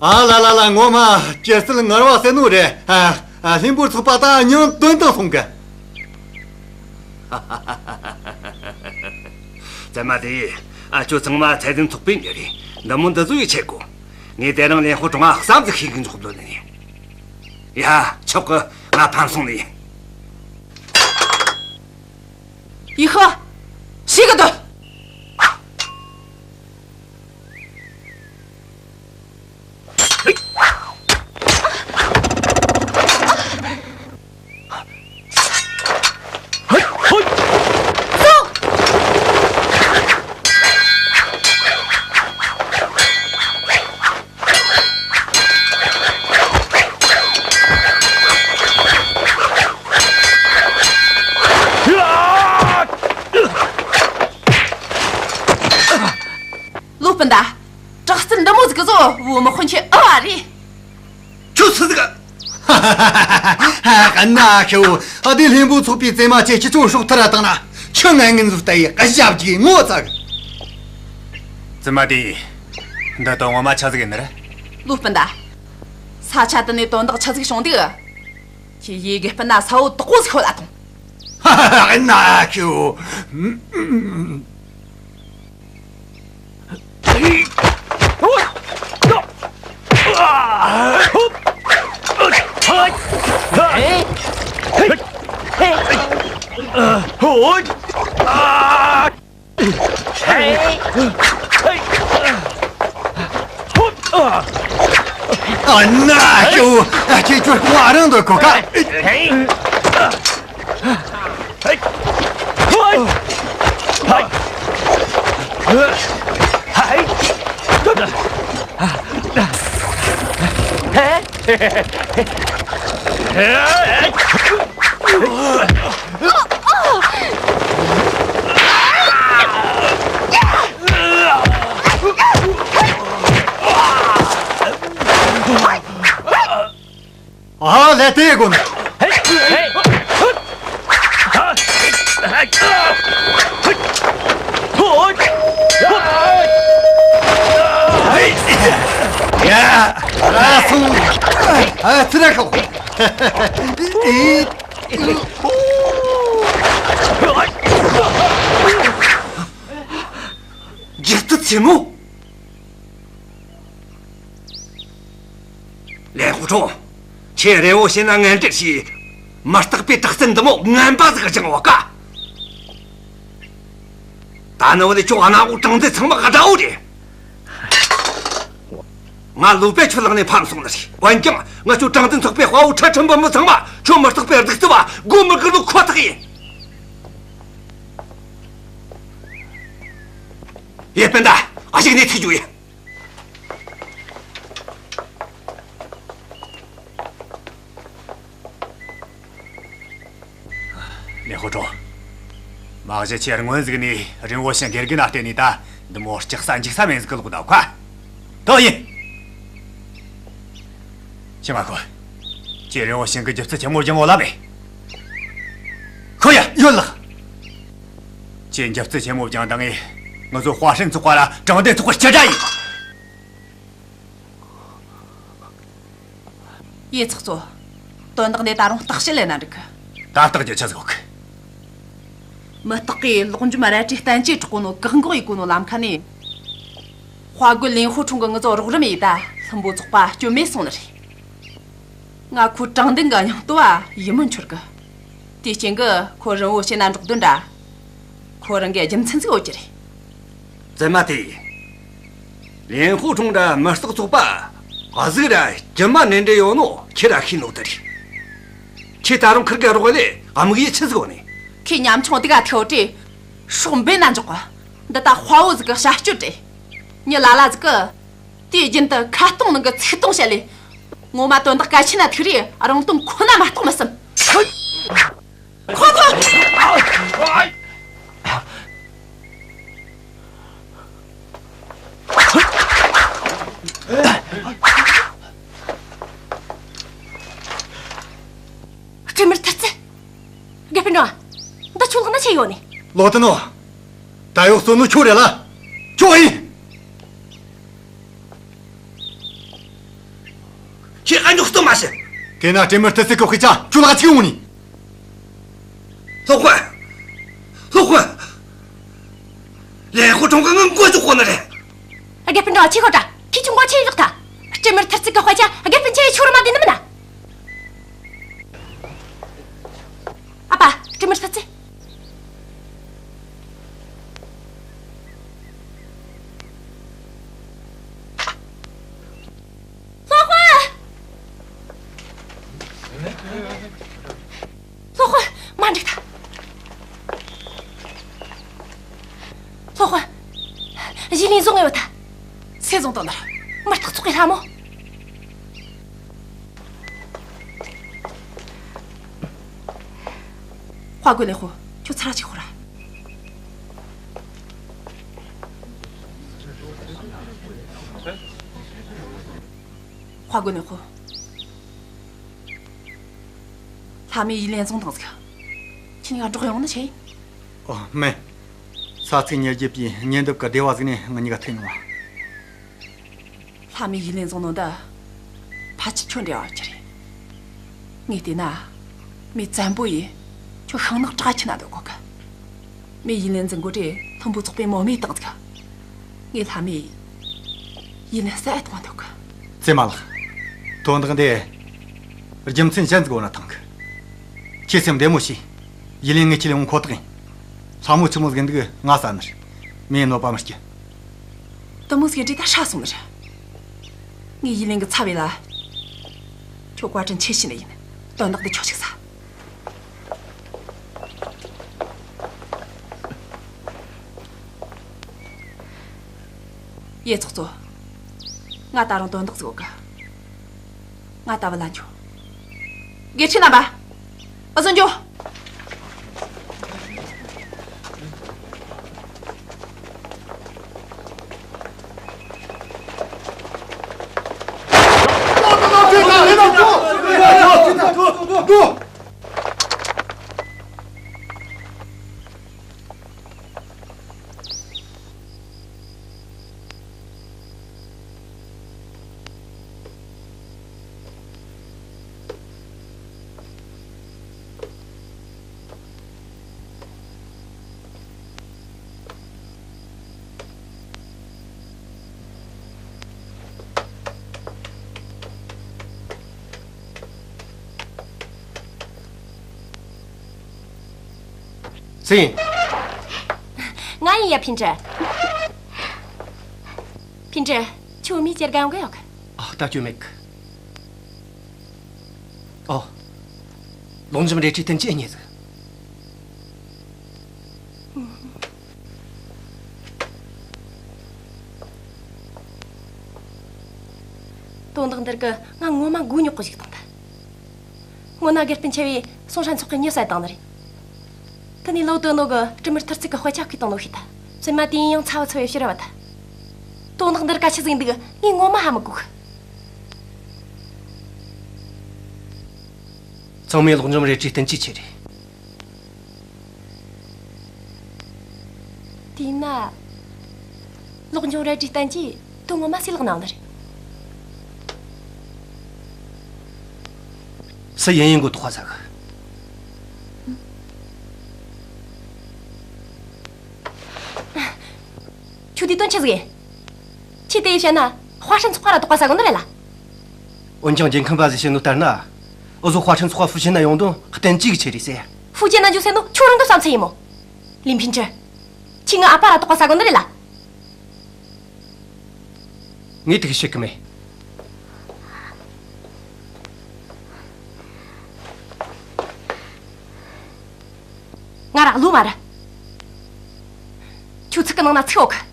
ཨ་ལ་ལ་ལ། ངོ་མ་སྐྱེ་སྲིད་ངར་བ་ཟེར་ནོ་རེད། ཨ། ཨ། ལྷུན་པོ་ཚོགས་པ་ད་སྙིང་དོན་དུ་སོང་གི། བཙུན་མ་དེ། ཨ་ཁྱོད་ཚང་མ་ཚད་ལྡན་ཚོགས་པའི་མྱི་རེད། འདི་མོ་འདི་ཚོ་ཡི་ཆེད་གོ། ངས་དེ་རིང་ལེན་ཧོ་ཀྲུང་ང་བསམ་ཚུལ་ཤེས་གི་འཇོག་འདོད་ནི། ཡ། ཆོག་གི། ང་ཕམ་སོང་ནི་ཡིན། ཡི་ཧོ། ཤི་གི་འདོད། ལོ་སྤུན་ཟླ། དྲག་རྩལ་འདི་མོ་ཟིག་གི་བཟོ་བོ་མི་དཔོན་ཆེ་ཨ་བ་རེད། ཁྱོད་སུ་ཟིག་ཨ་ན་ཁྱོད། ཨ་དེ་ལྷུན་པོ་ཚོགས་པའི་བཙུན་མ་ཆེ་ཁྱེད་ཆོ་སྲོག་ཐར་ར་བཏང་ན། ཁྱོད་ངན་ངན་ཟིག་ལྟ་ཡི་ཨ་ཞབས་ཀྱི་ངོ་ཚ་གི། བཙུན་མ་དེ། འདི་དོན་ངོ་མ་ཆ་ཟིག་ཡིན་ནི་རེད། ལོ་སྤུན་ཟླ། ས་ཆ་དེ་ནས་དོན་དག་ཆ་ཟིག་བྱུང་འདུག་ཁྱེད་ཡེ་གི་སྤུན་ན་ས་བོ་དོག་པོ་ཟིག་ཤོད་ལ་ཐོངས། ཨ་ན་ཁྱོད། ཨ་ན་ཁྱོད། ཁྱེད་ཁྱོད་ཁོང་ཨ་རང་དུ་གོ་ཀ། ཨ་ལས་དེ་དགོན། ཡ། ར་སུ། ཨ་ཙི་ར་ཁོ། རྒྱལ་དུ་ཆེན་མོ། ལན་ཧུ་ཁྲུང་། ཁྱེད་རེ་བོ་བྱས་ན་ངན་འབྲེལ་བྱས། མི་རྟག་པའི་དྲག་རྩལ་འདི་མོ་ངན་པ་ཟིག་སྦྱངས་བ་ཀ། ད་ནི་བ་ལས་ཁྱོད་གནའ་བོ་དྲང་བདེན་ཚང་མ་དགྲ་བོ་རེད། ང་ལོ་པས་ཁྱོད་ལག་ནས་ཕམ་སོང་ནི་རེད། འོན་ཀྱང་ང་ཁྱོད་དྲང་བདེན་ཚོགས་པའི་དཔའ་བོ་ཁྲ་ཁྲིམས་པ་མི་ཚང་མ་ཁྱོད་མི་རྟག་པའི་གདུག་རྩུབ་བ་མགོ་མི་སྒུར་ལོ་ཁོ་ཐག་ཡིན། ཡེ་སྤུན་ཟླ། ཨ་ཞིག་ནས་ཐུག་རྒྱུ་ཡིན། ལེན་ཧུ་ཁྲུང་། མ་གཞི་ཁྱེད་སྔོན་ཟིག་ནས་རིན་བོ་ཞིང་དགེ་རྒན་ན་བརྟེན་ནས་ད་འདི་མོ་སྐྲག་ས་འཇིགས་ས་མེད་ཟིག་གི་ལོག་ད་ཁ། དོ་ཡིན། ཁྱེད་མ་ཁོ། ཁྱེད་རིན་བོ་ཞིང་གི་རྒྱུ་རྩལ་ཆེན་མོ་སྦྱང་འོ་ལ་མེད། ཁོ་ཡ། ཡོད་ལགས། ཁྱེད་རྒྱུ་རྩལ་ཆེན་མོ་སྦྱང་དང་ངས་ང་ཚོ་ཧྭ་ཧྲན་ཚོགས་པ་ལ་དྲང་བདེན་ཚོགས་པར་སྐྱེལ་རྒྱུ་ཡིན། ཡེ་ཚོགས་གཙོ། དོན་དག་འདི་ད་རུང་བརྟག་དཔྱད་ལས་ན་འགྲིག་གི། ད་བརྟག་རྒྱུ་ཆི་ཟིག་ཡོད་གི། མི་རྟག་གིས་ལོག་འཇོམས་རལ་གྲིའི་བསྟན་བཅོས་གྲགས་གོ་ནོ་བཀག་འགོག་ཡེད་གོ་ནོ་ལམ་ཁ་ནས། དཔའ་རྒོད་ལིན་ཧུ་ཁྲུང་གིས་ང་ཚོ་རོགས་རམ་ཡེད་ད་ལྷུན་པོ་ཚོགས་པ་སྐྱོན་མེད་སོང་ནི་རེད། ང་ཁོའི་དྲང་བདེན་གི་སྙིང་སྟོབས་བ་ཡིད་སྨོན་འཆོར་གི། དེའི་རྐྱེན་གྱིས་ཁོ་རིན་བོ་ཞིང་ན་འགྲོགས་དོན་འདྲ། ཁོ་རང་གི་རྒྱུ་མཚན་ཟིག་ཡོད་ཀྱི་རེད། བཙུན་མ་དེ། ལིན་ཧུ་ཁྲུང་ར་མི་རྟག་ཚོགས་པ་གཟུགས་ར་རྒྱུ་མ་ནས་འདྲེ་ཡོད་ནོ་ཁྱེད་ར་ཤེས་ནོ་དེ་རེད། ཁྱེད་ད་རུང་ཁིར་གི་རོགས་ལས་དམིགས་ཡུལ་ཆི་ཟིག་ཡོད་ནི། ཁྱེད་ཉམ་ཆུང་དེ་ག་ཐེའོ་ཏྲེ། སྲོག་འབེན་ན་འཇོག་གི། འདི་ད་དཔའ་བོ་ཟིག་གི་བྱ་སྤྱོད་རེད། མྱི་ལ་ལ་ཟིག་གི། དུས་རྒྱུན་དུ་ཁ་སྟོང་ནང་གི་ཚིག་སྟོང་བཤད་ལས། ངོ་མ་དོན་དག་གལ་ཆེ་ན་ཐུག་རེ་རང་དོན་ཁོ་ན་མ་གཏོགས་མི་སེམས། ཁོ་ཐོ། སྤྲིན་དམར་ཐར་རྩེ། དགེ་སྤུན་ཀྲང་། འདི་ཁྱོད་ལག་ན་ཆི་ཡོད་ནི། ལོ་ཏི་ནོ། ད་ཡོད་སོ་ནོ་ཁྱོད་རེད་ལ། ཁྱོད་ཡིན། ཁྱེད་ཨ་མྱོག་སྟོན་མ་བྱེད། དེ་ན་སྤྲིན་དམར་ཐར་རྩེ་གི་དཔེ་ཆ་ཁྱོད་ལག་ཅི་ཡོང་ནི། སློབ་དཔོན། སློབ་དཔོན། ལིན་ཧུ་ཁྲུང་གིས་ངའི་མགོ་ཅོག་གོ་ནི་རེད། དགེ་སྤུན་ཀྲང་ཆི་ཁོ་ཏྲ། ཁྱེད་ཆུང་གོ་ཆི་ཡོད་ཐ། སྤྲིན་དམར་ཐར་རྩེ་གི་དཔེ་ཆ་དགེ་སྤུན་ཆི་ཡི་ཆོ་རུ་མ་དེ་ནི་མིན་ན། ཨ་ཕ། སྤྲིན་དམར་ཐར་རྩེ། སློབ་དཔོན། སློབ་དཔོན། མ་འགྲིག་ཐལ། སློབ་དཔོན། གཞི་ལིན་བཟུང་ཡོད་ཐལ། སུས་བཟུང་བཏང་ནི་རེད། མི་རྟག་ཚོགས་པའི་ལྷ་མོ། དཔའ་རྒོད་ལེན་ཧོ། ཁྱོད་ཚར་གཅིག་ཤོག་ར། དཔའ་རྒོད་ལེན་ཧོ། ལྷ་མོས་ཡིས་ལེན་བཟུང་བཏང་ཟིག་ཁྱེད་གཉིས་ཀ་འགྲོགས་ཡོང་ནི་ཆི་ཡིན། ཨོ་མེད། ས་ཚིགས་ཉེར་བརྒྱད་པའི་ཉེ་འདབས་ཀྱི་སྡེ་བ་ཟིག་ནས་ང་གཉིས་ཀ་ཐོན་ཡོང་བ། ལྷ་མོས་ཡིས་ལེན་བཟུང་ནོ་འདི་ཕལ་ཆེར་ཁྱོད་འབྲེལ་བ་ཡོད་རྒྱུ་རེད། ངས་བལྟས་ན། མི་བཙན་པོ་ཡིས་ཁྱོད་ཤིང་ནག་བྲག་ཁྱི་ན་སྡོད་གོ་གི། མི་ཡིས་ལེན་འཛིན་གོ་དྲེ་ལྷུན་པོ་ཚོགས་པའི་མོ་མེ་བཏང་ཟིག་ངས་ལྷ་མོས་ཡིས་ལེན་བསད་གཏོང་འདོད་གི། བཙུན་མ་ལགས། དོན་དག་འདི་རྒྱུ་མཚན་གཞན་ཟིག་ཡོད་ན་ཐང་གི། ཁྱེད་སེམས་བདེ་མོ་བྱོས། ཡིས་ལེན་ངེད་ཁྱེད་ལས་འོང་ཁོ་ཐག་ཡིན། ལྷ་མོ་ཆི་མོ་ཟིག་འདུག་ང་ས་ནི་རེད། མི་གནོད་པ་མི་སྐྱེལ། དེ་མོ་ཟིག་འདྲི་ད་ཧྲ་སོང་ནི་རེད། ངས་ཡིས་ལེན་གི་ཚབ་ཡིན་ལ། ཁྱོད་བཀའ་དྲིན་ཆེ་ཞུ་ནི་ཡིན། དོན་དག་འདི་ཁྱོད་ཆིག་ས། ཡེ་ཚོགས་གཙོ། ང་ད་རུང་དོན་དག་ཟིག་ཡོད་གི། ང་ད་བུ་ལ་འགྱོ། དགེ་ཆེ་རྣམ་པ། འུ་ཟོ་འགྱོ། སུ་ཡིན། ང་ཡིན་ཡ། ཕིན་ཀྲི། ཕིན་ཀྲི། ཁྱོད་མི་ཅེར་གང་གི་ཡོད་གི། ཨ། ད་ཁྱོད་མེད་གི། ཨོ། ལོག་འཇོམས་རལ་གྲིའི་བསྟན་བཅོས་རྙེད་ཟིག། དོན་དག་འདིར་གི་ང་ངོ་མ་མགོ་རྙོག་གི་ཞིག་བཏང་ད། སྔོན་ན་དགེ་སྤུན་ཆེ་བས་སོང་ཧྲན་ཚོགས་ཀྱི་མྱི་བསད་བཏང་ནི་རེད། དེ་ནས་ལོ་དོན་ནོ་གི་དྲི་མེད་ཐུར་ཚིག་གི་དཔེ་ཆ་བརྐུས་བཏང་ནོ་ཤེས་ད། སེམས་མ་དེ་ཡིན་ཡང་ཚ་བ་ཚ་བའི་ཕྱིར་བ་ད། དོན་དག་འདིར་ག་ཆི་ཟིག་འདུག་ངས་ངོ་མ་ཧ་མི་གོ་གི། ཚང་མས་ལོག་འཇོམས་རལ་གྲིའི་བསྟན་བཅོས་ཁྱེར་རེད། དེས་ན། ལོག་འཇོམས་རལ་གྲིའི་བསྟན་བཅོས་དོན་ངོ་མ་སུའི་ལག་ན་ཡོད་ནི་རེད། སུ་ཡིན་ཡིན་མགོ་ཐོག་ས་གི། ཁྱོད་དེ་དོན་ཆི་ཟིག་ཡིན། ཁྱེད་དེ་ཡི་བཤད་ན་ཧྭ་ཧྲན་ཚོགས་པ་ར་དོགས་པ་ཟ་གོ་ནི་རེད་ལ། འོན་ཀྱང་རྒྱལ་ཁམས་པ་ཟིག་བཤད་ནོ་ལྟར་ན། འུ་ཟོ་ཧྭ་ཧྲན་ཚོགས་པ་ཧྥུ་ཅན་ན་ཡོང་དོན་བསྟན་བཅོས་ཀྱི་ཆེད་རེད་ཟེར། ཧྥུ་ཅན་ན་འགྱོ་ཟེར་ནོ་ཁྱོད་རང་གི་བསམ་ཚུལ་ཡིན་མོ། ལིན་ཕིན་ཀྲི། ཁྱེད་ངའི་ཨ་ཕ་ར་དོགས་པ་ཟ་གོ་ནི་རེད་ལ། ངས་དེ་གི་བཤད་གི་མེད། ང་ར་བློ་མ་ར། ཁྱོད་ཚིག་གི་ནང་ན་ཚིག་ཡོད་གི།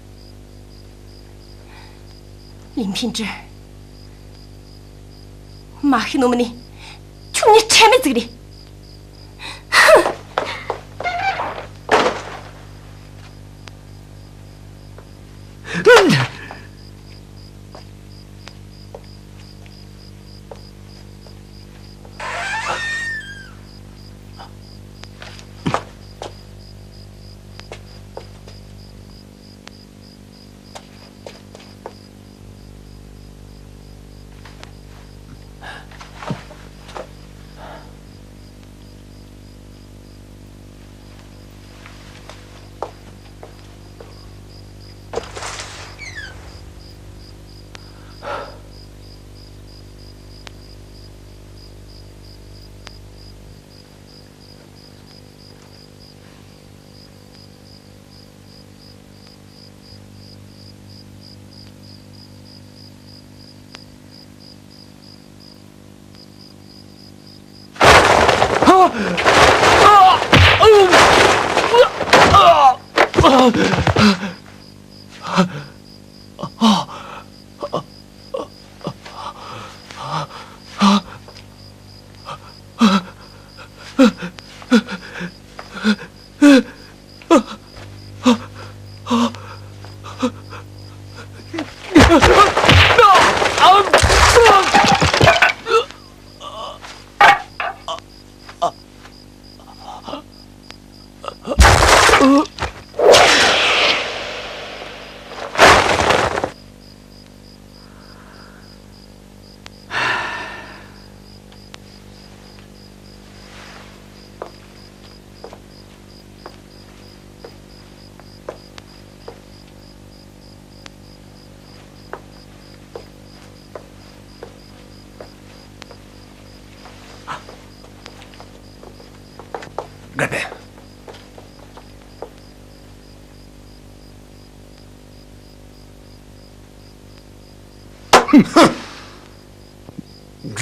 ལིན་ཕིན་ཀྲི། མ་ཤི་ནོ་མིན་ནི། ཁྱོད་ངའི་ཁྲེལ་མེད་ཟིག་རེད།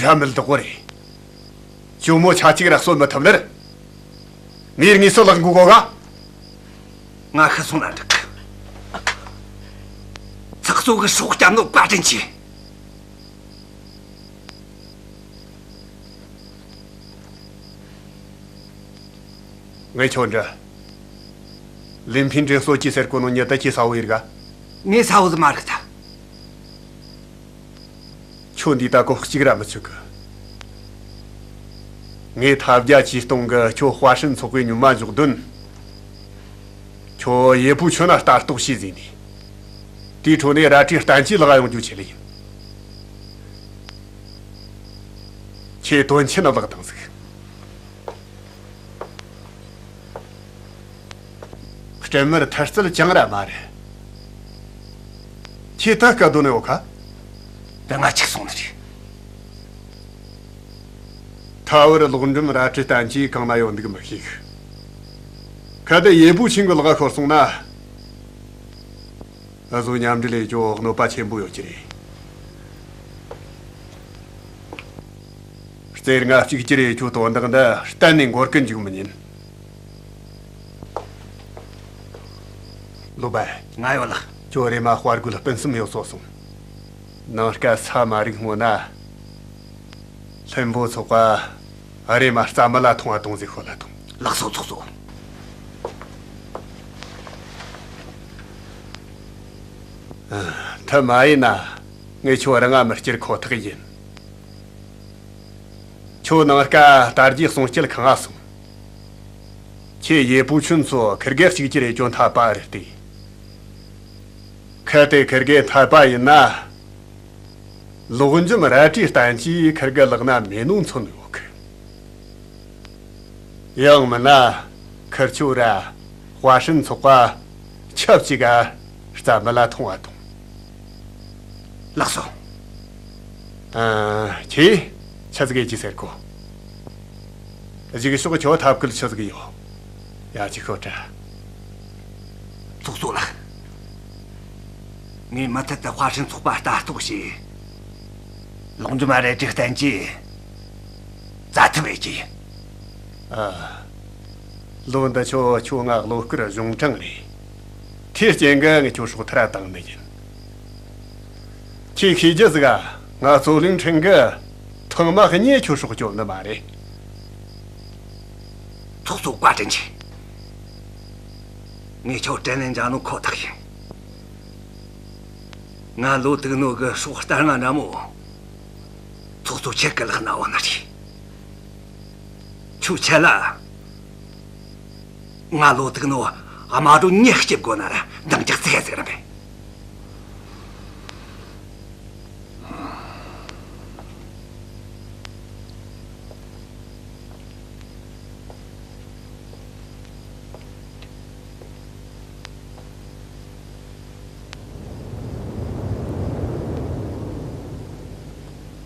འདྲ་མི་ལྡོག་གོ་རེད། ཇོ་མོ་ཆ་གཅིག་ར་གསོད་མི་ཐུབ་ནར། ངའི་དངོས་སུ་ལག་འགུག་གོ་ག། ང་ཤི་སོང་ན་འགྲིག་གི། ཚགས་གཙོ་གི་སྲོག་བསྐྱབས་ནོ་བཀའ་དྲིན་ཆེ། ངས་ཁྱོད་འདྲི། ལིན་ཕིན་ཀྲིན་གསོད་ཀྱི་ཟེར་གོ་ནོ་ཉི་ད་ཁྱེད་ས་བོ་ཡིན་ག། ངས་ས་བོ་ཟིག་མ་རིག་ད། ཁྱོད་འདི་ད་གོ་གཅིག་ར་མི་ཆུག་གི། ངས་ཐབས་བརྒྱ་ཇུས་སྟོང་གི་ཁྱོད་ཧྭ་ཧྲན་ཚོགས་པའི་ཉུལ་མ་འཇོག་དོན། ཁྱོད་ཡེ་པུ་ཆུན་ལ་ལྟ་རྟོག་བྱས་ཟིན་ནས། དེའི་ཁྲོད་ནས་རལ་གྲིའི་བསྟན་བཅོས་ལག་ཡོང་རྒྱུ་ཆེད་ལ་ཡིན། ཁྱེད་དོན་ཆེན་ལག་བཏང་ཟིག། སྤྲིན་དམར་ཐར་རྩལ་ཅང་ར་མ་རེད། ཁྱེད་ད་དཀའ་སྡུག་ནས་ཡོད་ཁ། ད་ང་གཅིག་སོང་ནི་རེད། ད་བར་ལོག་འགྲིམ་རལ་གྲི་བསྟན་བཅོས་གང་ན་ཡོད་འདུག་མི་ཤེས་གི། གལ་ཏེ་ཡེ་པུ་ཆུན་གི་ལག་ཤོར་སོང་ན། འུ་ཟོ་མཉམ་འབྲེལ་ལས་ཀྱོ་གནོད་པ་ཆེན་པོ་ཡོད་ཀྱི་རེད། རྩེ་ལྔ་གཅིག་གྱུར་ཡེ་ཀྱོ་དོན་དག་འདི་གཏན་ནས་འགོར་གི་འཇུག་མི་ཉན། ལོ་པ། ང་ཡོད་ལགས། ཁྱོད་རེམ་མ་དཔའ་རྒོད་སྤུན་གསུམ་ཡོད་སོ་སོང་། ནངས་ཀ་ས་མ་རིག་སྔོན་ན། ལྷུན་པོ་ཚོགས་པ་རེམ་མ་རྩ་མེད་ལ་ཐོངས་ཨ་ཐོངས་ཟིག་ཤོད་ལ་ཐོངས། ལགས་སོ། ཚོགས་གཙོ། ཐབས་མ་ཡིན་ན་ངས་ཁྱོད་རང་ང་མི་སྐྱུར་ཁོ་ཐག་ཡིན། ཁྱོད་ནངས་ཀ་དར་རྒྱས་གསུང་སྐྱེལ་ཁང་ང་སོང་། ཁྱེད་ཡེ་པུ་ཆུན་ཚོ་ཁིར་གེ་གཅིག་གྱུར་ཡེ་ཀྱོ་འཐད་པ་རེད་དེ། གལ་ཏེ་ཁིར་གེ་འཐད་པ་ཡིན་ན། ལོག་འཇོམས་རལ་གྲིའི་བསྟན་བཅོས་ཁིར་གེ་ལག་ན་མེད་ནོ་མཚོན་ཡོད་གི། ཡང་མིན་ན་ཁིར་ཆོ་ར་ཧྭ་ཧྲན་ཚོགས་པ་ཆབས་ཅིག་ག་རྩ་མེད་ལ་ཐོངས་ཨ་ཐོངས། ལགས་སོ། ཨ། ཁྱེད་ཆི་ཟིག་ཡེ་ཀྱི་ཟེར་གོ། གཞུག་ཕྱོགས་ཁྱོད་ཐབས་བཀོད་ཆི་ཟིག་ཡོད། ཡ་ཅིག་ཤོད་དྲ། ཚོགས་གཙོ་ལགས། ངས་མུ་མཐུད་དུ་ཧྭ་ཧྲན་ཚོགས་པ་ལྟ་རྟོག་བྱས། ལོག་འཇོམས་རལ་གྲིའི་བསྟན་བཅོས་རྩ་ཐུབ་ཡེ་ཀྱི་ཡིན། ཨ། ལོ་འདི་ཆོ་ཁྱོད་ང་བློ་བཀུར་གཞུང་དྲང་རེད། དེའི་རྐྱེན་གྱིས་ངས་ཁྱོད་སྲོག་ཐར་བཏང་ནི་ཡིན། ཁྱེད་ཤེས་རྒྱུ་ཟིག་ག། ང་གཙོ་བློན་ཁྲིན་གིས་ཐེངས་མ་གཉིས་ཁྱོད་སྲོག་སྐྱོབ་ནི་མ་རེད། ཚོགས་གཙོ་བཀའ་དྲིན་ཆེ། ངས་ཁྱོད་དྲིན་ལན་འཇལ་ནོ་ཁོ་ཐག་ཡིན། ང་ལོ་དུག་ནོ་གི་སྲོག་སྟར་ང་འདྲ་མོ། ཚོགས་གཙོ་ཁྱེད་ཀྱི་ལག་ན་ཡོད་ནི་རེད། ཁྱོད་ཆེད་ལ། ང་ལོ་དུག་ནོ་དམག་སྒྲོན་ཉེར་གཅིག་དགོས་ན་ར་འདང་རྒྱག་ཚེ་ཟིག་ར་མེད།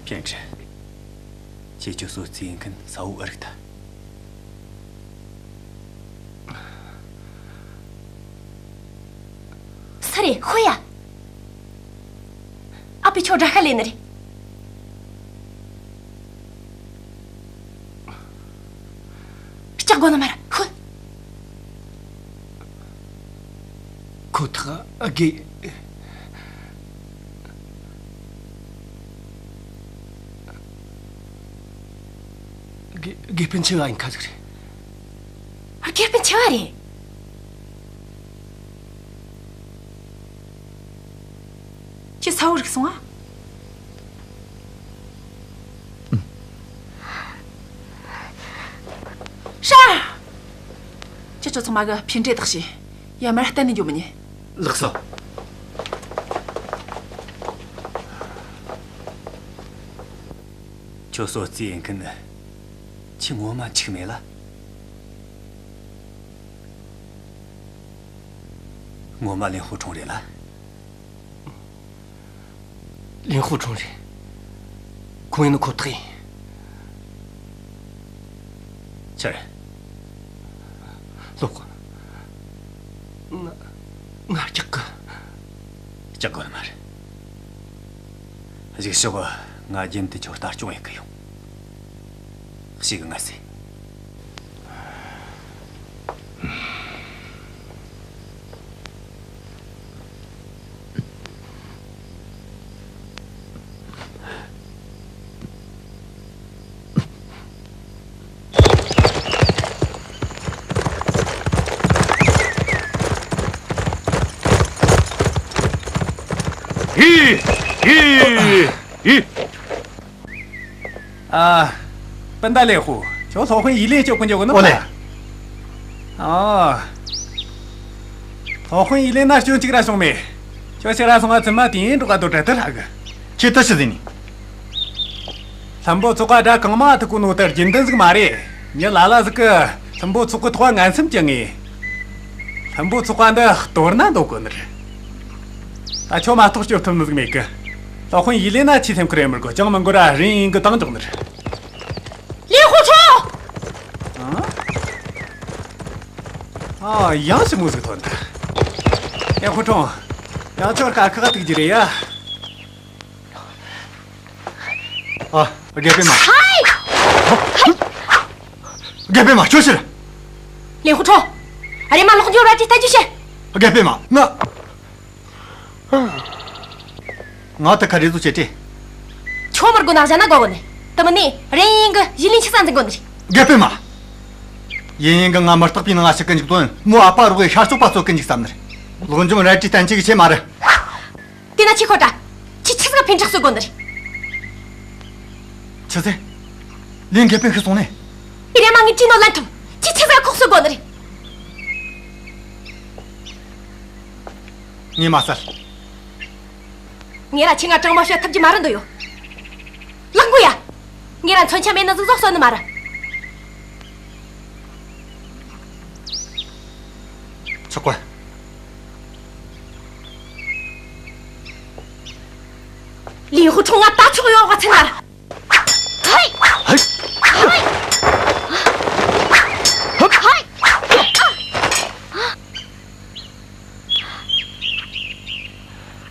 ཕིན་ཀྲི། ཁྱེད་ཀྱི་གསོལ་ཚིགས་ཡིན་མཁན་ས་བོ་ཨ་རིག་ད། སུ་རེད། ཤོད་ཡ། ཨ་ཕས་ཁྱོད་དགྲ་ཤ་ལེན་ནི་རེད། ལྕགས་སྒོ་ནས་མར་ཤོད། ཁོ་ཐག་དགོས། དགེ་དགེ་སྤུན་ཆེ་བ་ཡིན་ཁ་ཟིག་རེད། དགེ་སྤུན་ཆེ་བ་རེད། ཁྱེད་ས་བོ་རིག་སོང་ཨ། ཧྲ། ཁྱེད་ཚོ་ཚང་མ་གི་ཕྱི་འབྲེལ་དག་བྱོས། ཡར་མར་གཏན་ནས་འགྱོ་མི་ཉན། ལགས་སོ། ཁྱོད་གསོལ་ཚིགས་ཡིན་མཁན་ནི་ཁྱེད་ངོ་མ་འཆུག་མེད་ལ། ངོ་མ་ལིན་ཧུ་ཁྲུང་རེད་ལ། ལིན་ཧུ་ཁྲུང་རེད། ཁོང་ཡིན་ནོ་ཁོ་ཐག་ཡིན། ཁྱེད། ལོག་ང་ང་སྐྲག་གི། སྐྲག་དགོས་ནི་མ་རེད། གཞུག་ཕྱོགས་ང་རྒྱུན་དུ་ཁྱོད་ལྟ་སྐྱོང་ཡེ་གི་ཡོང་། ཞིག་ང་ཟེ། ཡི། ཡི། ཨ། སྤུན་ཟླ་ལེ་ཧུ། ཁྱོད་སློབ་དཔོན་ཡི་ལིན་སྐྱོབ་གི་འཇུག་གི་ནོ། ཨོ་ལེ། ཨ། སློབ་དཔོན་ཡི་ལིན་ན་སྐྱོན་གཅིག་ར་བྱུང་མེད། ཁྱོད་ཕྱིར་ར་སོང་ང་ཙི་མ་དེ་འགྲོ་ག་དོ་དྲ་དུ་ལྷག་གི། ཁྱེད་ད་ཤི་ཟིན་ནི། ལྷུན་པོ་ཚོགས་པ་དགྲ་གང་མང་ཐུག་གོ་ནོ་ལྟར་རྒྱུན་ལྡན་ཟིག་མ་རེད། མྱི་ལ་ལ་ཟིག་གི་ལྷུན་པོ་ཚོགས་པའི་ཐོག་ངན་སེམས་ཅི་ངེས། ལྷུན་པོ་ཚོགས་པ་འདི་གཏོར་ན་འདོད་གོ་ནི་རེད། ད་ཁྱོད་མ་གཏོགས་སྐྱོབ་ཐུབ་ནི་ཟིག་མེད་གི། སློབ་དཔོན་ཡི་ལིན་ན་ཆི་སེམས་ཁུར་ཡེ་མི་དགོས། ཅང་མི་འགོར་ར་རིན་ཡིན་གི་བཏང་འཇོག་ནི་རེད། ལིན་ཧུ་ཁྲོ། ཨ། ཡང་ཞི་མོ་ཟིག་ཐོན་ཐལ། ལིན་ཧུ་ཁྲོ། ཡང་ཁྱོད་དཀའ་ཁག་ཐུག་རྒྱུ་རེད་ཡ། ཨ། རྒད་པོ་མ། ཧའི། རྒད་པོ་མ་ཁྱོད་ཕྱིར། ལིན་ཧུ་ཁྲོ། ཨ་རེ་མ་ལོག་འཇོག་ར་ཅིག་ལྟ་རྒྱུ་བྱེད། རྒད་པོ་མ་ང་། ང་ད་ག་རེ་བཟོ་བྱེད་དྲི། ཁྱོད་མར་དགོ་ན་བཞག་ན་དགོ་གོ་ནི། དེ་མིན་ནི་རེན་ཡིན་གི་ཡི་ལིན་ཆི་ས་འཛིན་དགོ་ནི་རེད། རྒད་པོ་མ། ཡིན་ཡིན་གི་ང་མི་རྟག་པའི་ནང་ང་ཞིག་གི་འཇུག་དོན་མོ་ཨ་ཕ་རོགས་ཤར་ཕྱོགས་པ་གཙོ་གི་འཇུག་བསམ་ནི་རེད། ལོག་འཇོམས་རལ་གྲི་བསྟན་ཅིག་ཆེ་མ་རེད། དེ་ན་ཁྱི་ཁོ་ཏྲ། ཁྱི་ཆི་ཟིག་ཕན་ཐོགས་སུ་དགོ་ནི་རེད། ཆི་ཟེ། ལིན་རྒད་པོ་ཤི་སོང་ནས། དེ་རེ་མ་ངས་ཅི་ནོ་ལན་ཐུབ། ཁྱི་ཆི་ཟིག་ཁོག་སུ་དགོ་ནི་རེད། ངས་མ་ཟད། ངས་ར་ཁྱི་ང་གྲང་མོ་བཤད་ཐུབ་ཀྱི་མ་རེད་འདོད་ཡོད། ལག་མགོ་ཡ། ངས་ར་མཚོན་ཆ་མེད་ན་ཟིག་ཟོག་གསོད་ནི་མ་རེད། ཆོག་གོ། ལིན་ཧུ་ཁྲོ་ང་ད་ཆོག་ཡོང་བ་ཚེ་ན་ར། ཧའི། ཧའི། ཧའི། ཧའི།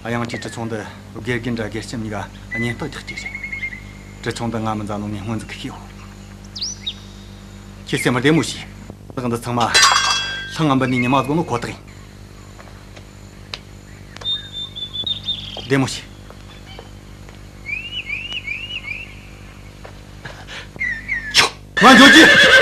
ཨ། ཡང་ཅིག་གྲི་ཆུང་འདི་དགེ་རྒན་དྲ་དགེ་ལྕམ་གཉིས་ཀ་གཉེན་རྟགས་རྒྱག་རྒྱུ་རེད། གྲི་ཆུང་འདི་ང་མི་མཛའ་ནོ་ངས་སྔོན་ཟིག་གི་ཤེས་ཡོད། ཁྱེད་སེམས་བདེ་མོ་བྱོས། ལག་འདི་ཚང་མ་ལྷང་ངམ་པ་ནས་ཉི་མ་བཟོ་ནོ་ཁོ་ཐག་ཡིན། བདེ་མོ་བྱོས། ང་འགྱོ་རྒྱུ།